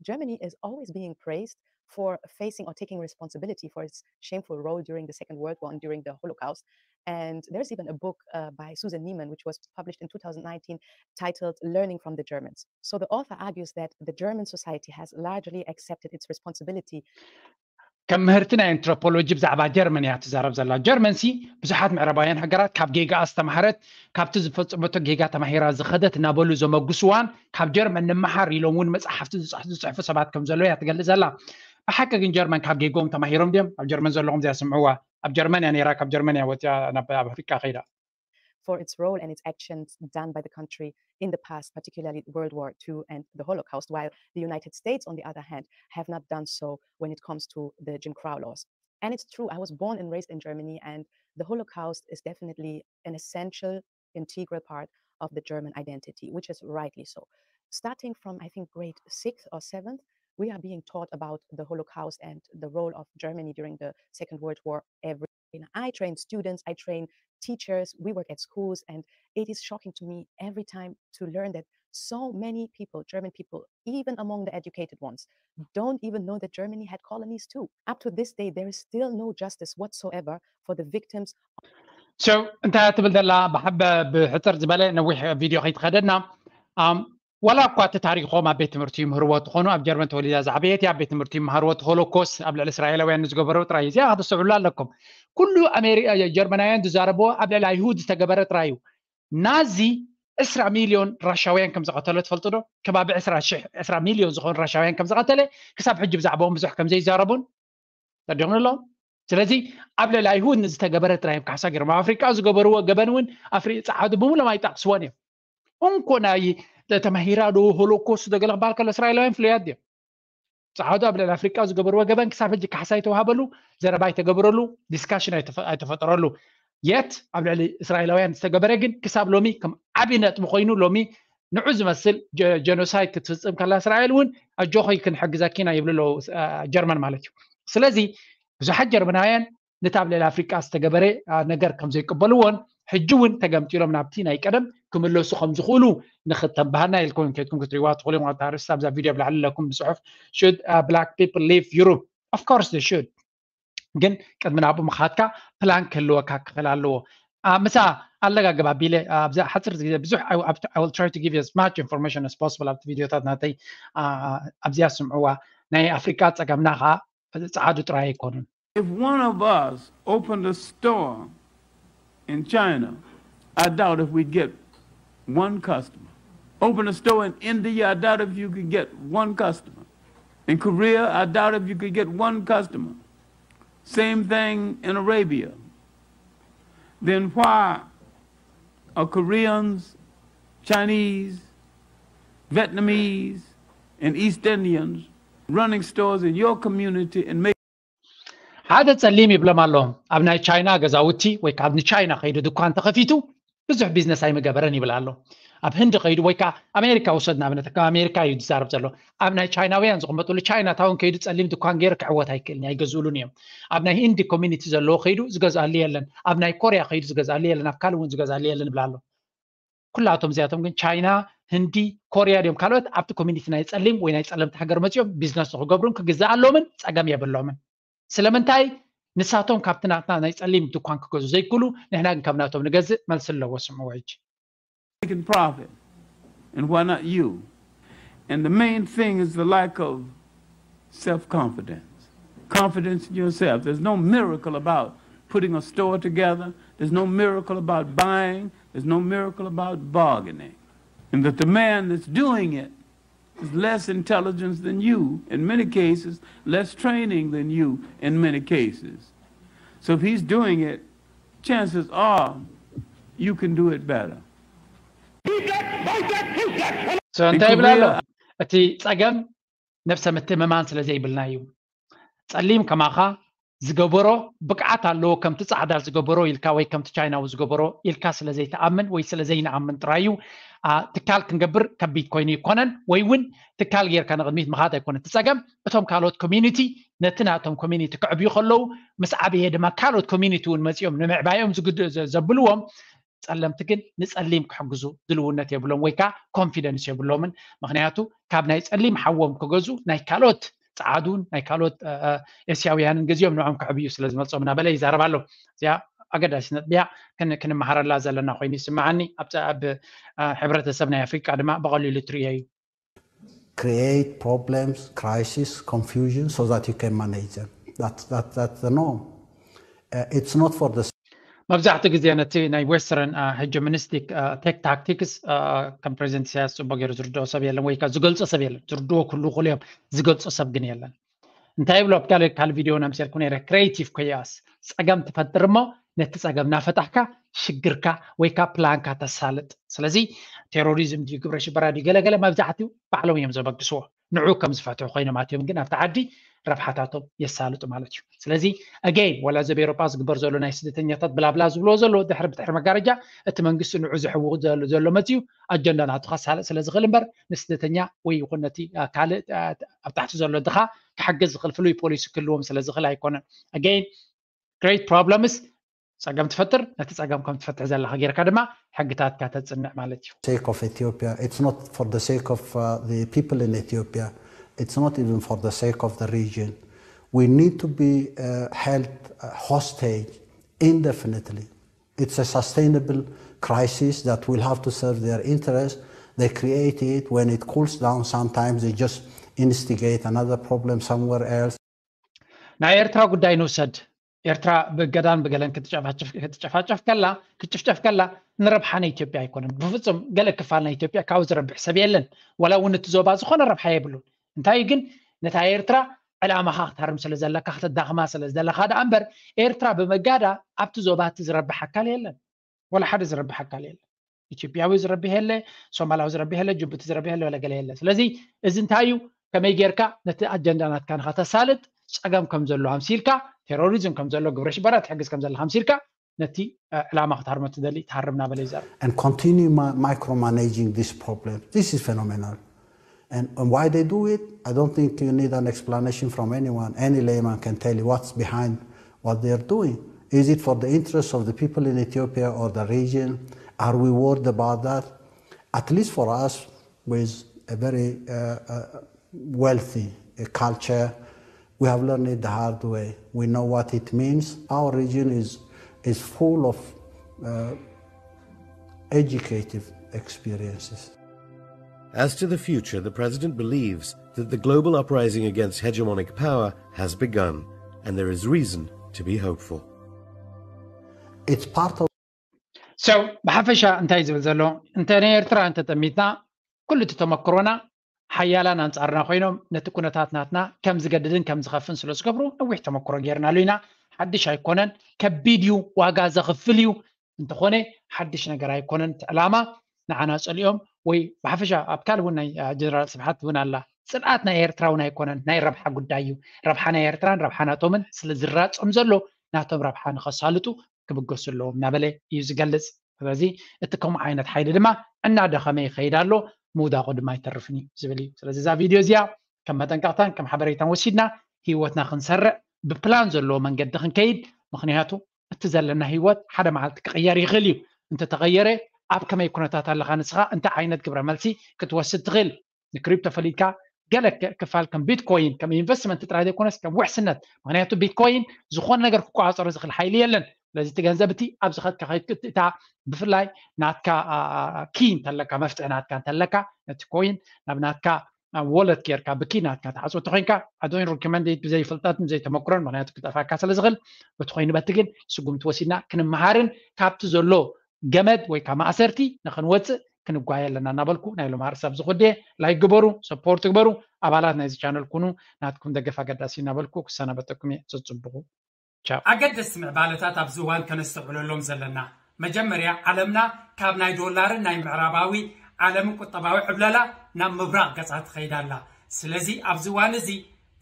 Germany is always being praised for facing or taking responsibility for its shameful role during the Second World War and during the Holocaust. And there's even a book uh, by Susan Neiman, which was published in two thousand nineteen, titled Learning from the Germans. So the author argues that the German society has largely accepted its responsibility. ከም ምህርቲ ናይ ኣንትሮፖሎጂ ብዛዕባ ጀርመን እያ ትዛረብ ዘላ። ጀርመን ሲ ብዙሓት ምዕራባውያን ሃገራት ካብ ጌጋኣ ዝተማሃረት፣ ካብቲ ዝፈጸመቶ ጌጋ ተማሂራ ዝኸደት እናበሉ ዘመጉስዋን ካብ ጀርመን ንመሃር ኢሎም እውን መጽሓፍቲ ዝጽሕ- ዝጽሕፉ ሰባት ከም ዘለዉ እያ ትገልጽ ዘላ። ብሓቂ ግን ጀርመን ካብ ጌጎም ተማሂሮም ድዮም? ኣብ ጀርመን ዘለኹም እዚኣ ስምዕዋ። ኣብ ጀርመን እያ ነይራ፣ ካብ ጀርመን እያ ወፂኣ ናብ ኣብ ኣፍሪቃ ከይዳ። for its role and its actions done by the country in the past, particularly World War Two and the Holocaust, while the United States, on the other hand, have not done so when it comes to the Jim Crow laws. And it's true, I was born and raised in Germany, and the Holocaust is definitely an essential, integral part of the German identity, which is rightly so. Starting from, I think, grade sixth or seventh, we are being taught about the Holocaust and the role of Germany during the Second World War every. I train students, I train teachers, we work at schools, and it is shocking to me every time to learn that so many people, German people, even among the educated ones, don't even know that Germany had colonies too. Up to this day, there is still no justice whatsoever for the victims. So እንታይ ትብል ዘላ? ብሓበ ብሕፅር ዝበለ ነዊሕ ቪድዮ ከይትኸደና፣ ኣም፣ ዋላ እኳ እቲ ታሪኾም ኣብ ቤት ትምህርቲ ይምህርዎ ትኾኑ፣ ኣብ ጀርመን ተወሊዳ ዝዓበየት እያ፣ ኣብ ቤት ትምህርቲ ይመሃርዎ እቲ ሆሎኮስት ኣብ ልዕሊ እስራኤላውያን ንዝገበረው ጥራይ እዩ። እዚኣ ከተስተውዕሉ ኣለኩም። ኩሉ ኣሜሪ- ጀርመናውያን ዝዛረብዎ ኣብ ልዕሊ ኣይሁድ ዝተገበረ ጥራይ እዩ። ናዚ ዕስራ ሚልዮን ራሻውያን ከም ዝቐተለ ትፈልጡ ዶ? ከባቢ ዕስራ ሺሕ፣ ዕስራ ሚልዮን ዝኾኑ ራሻውያን ከም ዝቐተለ፣ ክሳብ ሕጂ ብዛዕባኦም ብዙሕ ከም ዘይዛረቡን ተዲኹም ኣለዎም። ስለዚ ኣብ ልዕሊ ኣይሁድ ንዝተገበረ ጥራይ እዮም ካሕሳ ገይሮም። ኣብ ኣፍሪቃ ዝገበርዎ ገበን እውን ኣፍሪ- ጸዓዱ ብምሎም ኣይጠቕስዎን እዮም። እንኮ ናይ ተማሂራ ዶ ሆሎኮስት ዶ ገለ ክበሃል ከሎ እስራኤላውያን ፍሉያት ድዮም? ጸዓዱ ኣብ ልዕሊ ኣፍሪቃ ዝገበርዎ ገበን ክሳብ ሕጂ ካሕሳ ኣይተዋሃበሉ፣ ዘረባ ኣይተገበረሉ፣ ዲስካሽን ኣይተፈ- ኣይተፈጠረሉ። የት ኣብ ልዕሊ እስራኤላውያን ዝተገበረ ግን ክሳብ ሎሚ ከም ዓቢ ነጥቢ ኮይኑ ሎሚ ንዑ ዝመስል ጀ- ጀኖሳይድ ክትፍጽም ከላ እስራኤል እውን ኣጆኺ ክንሕግዘኪ ኢና ይብሉ ኣለዉ፣ እ፣ ጀርመን ማለት እዩ። ስለዚ ብዙሓት ጀርመናውያን ነቲ ኣብ ልዕሊ ኣፍሪቃ ዝተገበረ፣ እ፣ ነገር ከም ዘይቅበልዎን ሕጂ እውን ተገምጢሎም ናብቲ ናይ ቀደም ክምለሱ ከም ዝኽእሉ ንክተንብሃና ኢልኩም ከድኩም ክትሪዋ ትኽእሉ እዮም። ኣብታ ኣርእስቲ ኣብዛ ቪድዮ ኣብ ላዕሊ ኣለኩም ብጽሑፍ should uh, black people leave Europe? Of course they should. ግን ቅድሚ ናብኡ ምኻድካ ፕላን ክህልወካ ክኽእል ኣለዎ። ኣ፣ ምሳ ኣለጋግብ ኣቢለ ኣብዚ ሓፂር ግዜ ብዙሕ I- I will try to give you as much information as possible ኣብቲ ቪዲዮታት ናተይ፣ ኣ፣ ኣብዚኣ ስምዕዋ። ናይ ኣፍሪቃ ፀገምና ከዓ ፃዓዱ ጥራይ ኣይኮኑን። If one of us opened a store in China, I doubt if we'd get one customer. Open a store in India, I doubt if you could get one customer. In Korea, I doubt if you could get one customer. Same thing in Arabia. Then why are Koreans, Chinese, Vietnamese, and East Indians running stores in your community and making ሓደ ፀሊም ይብሎም ኣሎ። ኣብ ናይ ቻይና ገዛውቲ ወይ ከዓ ንቻይና ከይዱ ድኳን ተኸፊቱ ብዙሕ ቢዝነስ ኣይምገበረን ይብል ኣሎ። ኣብ ህንዲ ከይዱ ወይ ከዓ ኣሜሪካ ውሰድ ንኣብነት፣ ካብ ኣሜሪካ እዩ ዝዛረብ ዘሎ። ኣብ ናይ ቻይናውያን ዝቕመጥሉ ቻይና ታውን ከይዱ ፀሊም ድኳን ገይሩ ክዕወት ኣይክእልን፣ ኣይገዝእሉን እዮም። ኣብ ናይ ህንዲ ኮሚኒቲ ዘለዎ ከይዱ ዝገዝኣሉ የለን። ኣብ ናይ ኮርያ ከይዱ ዝገዝኣሉ የለን። ኣብ ካልእ እውን ዝገዝኣሉ የለን ይብል ኣሎ። ኩላቶም እዚኣቶም ግን ቻይና፣ ህንዲ፣ ኮርያ ድዮም ካልኦት ኣብቲ ኮሚኒቲ ናይ ፀሊም ወይ ናይ ፀለምቲ ሃገር መፂኦም ቢዝነስ ንክገብሩን ክግዛኣሎምን ፀገም የብሎምን። ስለምንታይ? ንሳቶም ካብቲ ናትና ናይ ጸሊም ድኳን ክገዙ ዘይክእሉ፣ ንሕና ግን ካብ ናቶም ንገዝእ። መልሲ ኣለዎ፣ ስምዕዎ ሕጂ። Making profit, and why not you? And the main thing is the lack of self-confidence. Confidence in yourself. There's no miracle about putting a store together. There's no miracle about buying. There's no miracle about bargaining. And that the man that's doing it is less intelligence than you in many cases, less training than you in many cases. So if he's doing it, chances are you can do it better. So እንታይ ይብል ኣሎ? እቲ ጸገም ነብሰ ምትእምማን ስለ ዘይብልና እዩ። ጸሊም ከማኻ ዝገበሮ ብቅዓት ኣለዎ፣ ከምቲ ጻዕዳ ዝገበሮ ኢልካ ወይ ከምቲ ቻይናዊ ዝገበሮ ኢልካ ስለ ዘይትኣምን ወይ ስለ ዘይንኣምን ጥራይ እዩ። ትካል ክንገብር ከቢድ ኮይኑ ይኮነን፣ ወይ እውን ትካል ጌርካ ንቕድሚት ምኻድ ኣይኮነን እቲ ጸገም። እቶም ካልኦት ኮሚኒቲ ነቲ ናቶም ኮሚኒቲ ክዕብዩ ከለዉ ምስ ዓበየ ድማ ካልኦት ኮሚኒቲ እውን መጺኦም ንምዕባዮም ዘብልዎም ጸለምቲ ግን ንጸሊም ክሕግዙ ድልውነት የብሎም ወይ ከዓ ኮንፊደንስ የብሎምን። ምክንያቱ ካብ ናይ ጸሊም ሓዎም ክገዙ ናይ ካልኦት ጸዓዱን ናይ ካልኦት ኤስያውያንን ገዚኦም ንዕኦም ክዕብዩ ስለ ዝመልጾም እናበለ ይዛረብ ኣሎ። እዚኣ ኣገዳሲ ነጥቢ እያ፣ ክንመሃረላ ዘለና ኮይኑ ይስምዓኒ። ኣብ ሕብረተሰብ ናይ ኣፍሪቃ ድማ ብቐሊሉ ትርእዮ እዩ። Create problems, crisis, confusion so that you can manage them. That's, that, that's the norm. Uh, it's not for the መብዛሕትኡ ግዜ ነቲ ናይ ዌስተርን ሄጀሞኒስቲክ ቴክ ታክቲክስ ከም ፕሬዚደንት ኢሳያስ ጽቡቅ ገይሩ ዝርድኦ ሰብ የለን፣ ወይ ዝገልጾ ሰብ የለን። ዝርድዎ ኩሉ ኩሉ እዮም፣ ዝገልጾ ሰብ ግን የለን። እንታይ ይብሎ ኣብ ካልእ ካልእ ቪድዮ ነምሰልኩ ነይረ፣ ክሬቲቭ ኮያስ ጸገም ትፈጥር እሞ ነቲ ጸገም እናፈታሕካ ሽግርካ ወይ ከዓ ፕላንካ ተሳልጥ። ስለዚ ቴሮሪዝም ድዩ ግብረ ሽበራ ድዩ ገለገለ መብዛሕትኡ ባዕሎም እዮም ዘበግስዎ። ንዑ ከም ዝፈትሑ ኮይኖም ኣትዮም ግን ኣብቲ ዓዲ ረብሓታቶም የሳልጡ ማለት እዩ። ስለዚ ኣገይን ወላ እዚ ኣብ ኤሮጳ ዝግበር ዘሎ ናይ ስደተኛታት ብላብላ ዝብልዎ ዘሎ ድሕሪ ብድሕሪ መጋረጃ እቲ መንግስቲ ንዑ ዝሕውኽ ዘሎ መፅዩ ኣጀንዳ ናቱ ከሳልጥ ስለ ዝኽእል እምበር ንስደተኛ ወይ ይኹን ነቲ ካልእ ኣብ ታሕቲ ዘሎ ድኻ ክሕግዝ ዝኽእል ፍሉይ ፖሊሲ ክህልዎም ስለ ዝኽእል ኣይኮነን። ኣገይን ክሬት ፕሮብለምስ ጸገም ትፈጥር፣ ነቲ ጸገም ከም ትፈትሕ ዘለኻ ጌርካ ድማ ሕግታትካ ተጽንዕ ማለት እዩ። sake of Ethiopia. It's not for the sake of uh, the people in Ethiopia. It's not even for the sake of the region. We need to be uh, held uh, hostage indefinitely. It's a sustainable crisis that will have to serve their interest. They create it. When it cools down, sometimes they just instigate another problem somewhere else. ናይ ኤርትራ ጉዳይ ንውሰድ። ኤርትራ ብገዳን ብገለን ክትጨፋጨፍ ከላ ክትጭፍጨፍ ከላ ንረብሓ ናይ ኢትዮጵያ ኣይኮነን ብፍጹም። ገለ ክፋል ናይ ኢትዮጵያ ካብኡ ዝረብሕ ሰብ የለን፣ ዋላ እውን እቲ ዞባ ዝኾነ ረብሓ የብሉን። እንታይ ግን ነታ ኤርትራ ዕላማኻ ክትሃርም ስለ ዘለካ ክተዳኽማ ስለ ዘለኻ ደኣ እምበር ኤርትራ ብመጋዳ ኣብቲ ዞባ እቲ ዝረብሕ ኣካል የለን፣ ዋላ ሓደ ዝረብሕ ኣካል የለን። ኢትዮጵያዊ ዝረብሕ የለ፣ ሶማላዊ ዝረብሕ የለ፣ ጅቡቲ ዝረብሕ የለ፣ ወላ ገለ የለ። ስለዚ እዚ እንታይ እዩ? ከመይ ጌርካ ነቲ ኣጀንዳ ናትካ ንኸተሳልጥ ጸገም ከም ዘሎ ኣምሲልካ፣ ቴሮሪዝም ከም ዘሎ፣ ግብረ ሽበራ ትሕግዝ ከም ዘለኻ ኣምሲልካ ነቲ ዕላማ ክትሃርሞ ትደሊ ትሃርም እናበለ ይዛረብ። and continue mi- micromanaging this problem. This is phenomenal. And, and why they do it, I don't think you need an explanation from anyone. Any layman can tell you what's behind what they're doing. Is it for the interests of the people in Ethiopia or the region? Are we worried about that? At least for us, with a very uh, uh, wealthy uh, culture, we have learned it the hard way. We know what it means. Our region is, is full of uh, educative experiences. As to the future, the president believes that the global uprising against hegemonic power has begun, and there is reason to be hopeful. It's part of So ብሓፈሻ እንታይ ዝብል ዘሎ እንተ ናይ ኤርትራ እንተጠሚትና ኩሉ እቲ ተመክሮና ሓያላን ኣንጻርና ኮይኖም ነቲ ኩነታት ናትና ከም ዝገድድን ከም ዝኸፍን ስለ ዝገብሩ ነዊሕ ተመክሮ ጌርናሉ ኢና። ሓድሽ ኣይኮነን፣ ከቢድ እዩ፣ ዋጋ ዘኽፍል እዩ። እንተኾነ ሓድሽ ነገር ኣይኮነን እቲ ዕላማ። ንዓና ጸሊኦም ወይ ብሓፈሻ ኣብ ካልእ እውን ናይ ጀነራል ስብሓት እውን ኣላ፣ ጽልኣት ናይ ኤርትራ እውን ኣይኮነን፣ ናይ ረብሓ ጉዳይ እዩ። ረብሓ ናይ ኤርትራን ረብሓ ናቶምን ስለ ዝራጾም ዘሎ ናቶም ረብሓ ንኸሳልጡ ክብገሱ ኣለዎም እናበለ እዩ ዝገልጽ። ስለዚ እቲ ከምኡ ዓይነት ሓይሊ ድማ እናደኸመ ይኸይድ ኣሎ፣ ምውዳቑ ድማ ኣይተርፍን እዩ ዝብል እዩ። ስለዚ እዛ ቪድዮ እዚኣ ከም መጠንቀቕታን ከም ሓበሬታን ወሲድና ህይወትና ክንሰርዕ ብፕላን ዘለዎ መንገዲ ክንከይድ። ምኽንያቱ እቲ ዘለና ህይወት ሓደ መዓልቲ ክቕየር ይኽእል እዩ። እንተተቐየረ ኣብ ከመይ ኩነታት ኣለኻ ንስኻ እንታይ ዓይነት ግብረ መልሲ ክትወስድ ትኽእል? ንክሪፕቶ ፈሊጥካ ገለ ክፋል ከም ቢትኮይን ከም ኢንቨስትመንት ጥራይ ዘይኮነስ ከም ውሕስነት። ምክንያቱ ቢትኮይን ዝኾነ ነገር ክቆፃፀሮ ዝኽእል ሓይሊ የለን። ስለዚ እቲ ገንዘብ እቲ ኣብ ዝኸድካ ከይትእታ፣ ብፍላይ ናትካ ኪ እንተለካ፣ መፍትሒ ናትካ እንተለካ፣ ነቲ ኮይን ናብ ናትካ ወለት ጌርካ ብኪ ናትካ ትሓፅቦ እንተኮይንካ፣ ኣዶን ሪኮመንድ ብዘይ ፍልጠትን ብዘይ ተመክሮን፣ ምክንያቱ ክጠፋካ ስለ ዝኽእል። በቲ ኮይኑ በቲ ግን ስጉምቲ ወሲድና ክንመሃርን ካብቲ ዘሎ ገመድ ወይ ከዓ ማእሰርቲ ንክንወፅእ ክንጓየ ኣለና እናበልኩ ናይ ሎም ኣርእስቲ ኣብዚ ኩዴ። ላይክ ግበሩ፣ ሰፖርት ግበሩ፣ ኣባላት ናይዚ ቻነል ኩኑ፣ ናትኩም ደገፍ ኣገዳሲ እናበልኩ ክሰናበተኩም እየ። ጽጽብቑ። ቻው። ኣገደስቲ ምዕባለታት ኣብዚ እዋን ከነስተውዕለሎም ዘለና፣ መጀመርያ ዓለምና ካብ ናይ ዶላርን ናይ ምዕራባዊ ዓለምን ቁጠባዊ ዕብለላ ናብ ምብራቕ ገጻ ትኸይድ ኣላ። ስለዚ ኣብዚ እዋን እዚ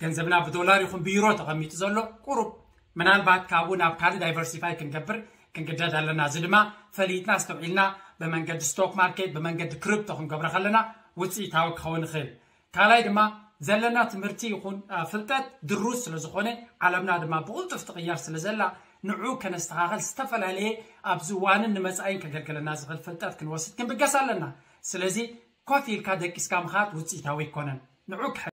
ገንዘብና ብዶላር ይኹን ብዩሮ ተቐሚጡ ዘሎ ቁሩብ፣ ምናልባት ካብኡ ናብ ካልእ ዳይቨርሲፋይ ክንገብር ክንግደድ ኣለና። እዚ ድማ ፈሊጥና ኣስተውዒልና ብመንገዲ ስቶክ ማርኬት፣ ብመንገዲ ክሪፕቶ ክንገብሮ ከለና ውፅኢታዊ ክኸውን ይኽእል። ካልኣይ ድማ ዘለና ትምህርቲ ይኹን ፍልጠት ድሩት ስለ ዝኾነ፣ ዓለምና ድማ ብቕልጡፍ ትቕየር ስለ ዘላ፣ ንዑ ከነስተኻኸል ዝተፈላለየ ኣብዚ እዋንን ንመጻኢን ከገልግለና ዝኽእል ፍልጠት ክንወስድ ክንብገስ ኣለና። ስለዚ ኮፍ ኢልካ ደቂስካ ምኻድ ውፅኢታዊ ኣይኮነን። ንዑ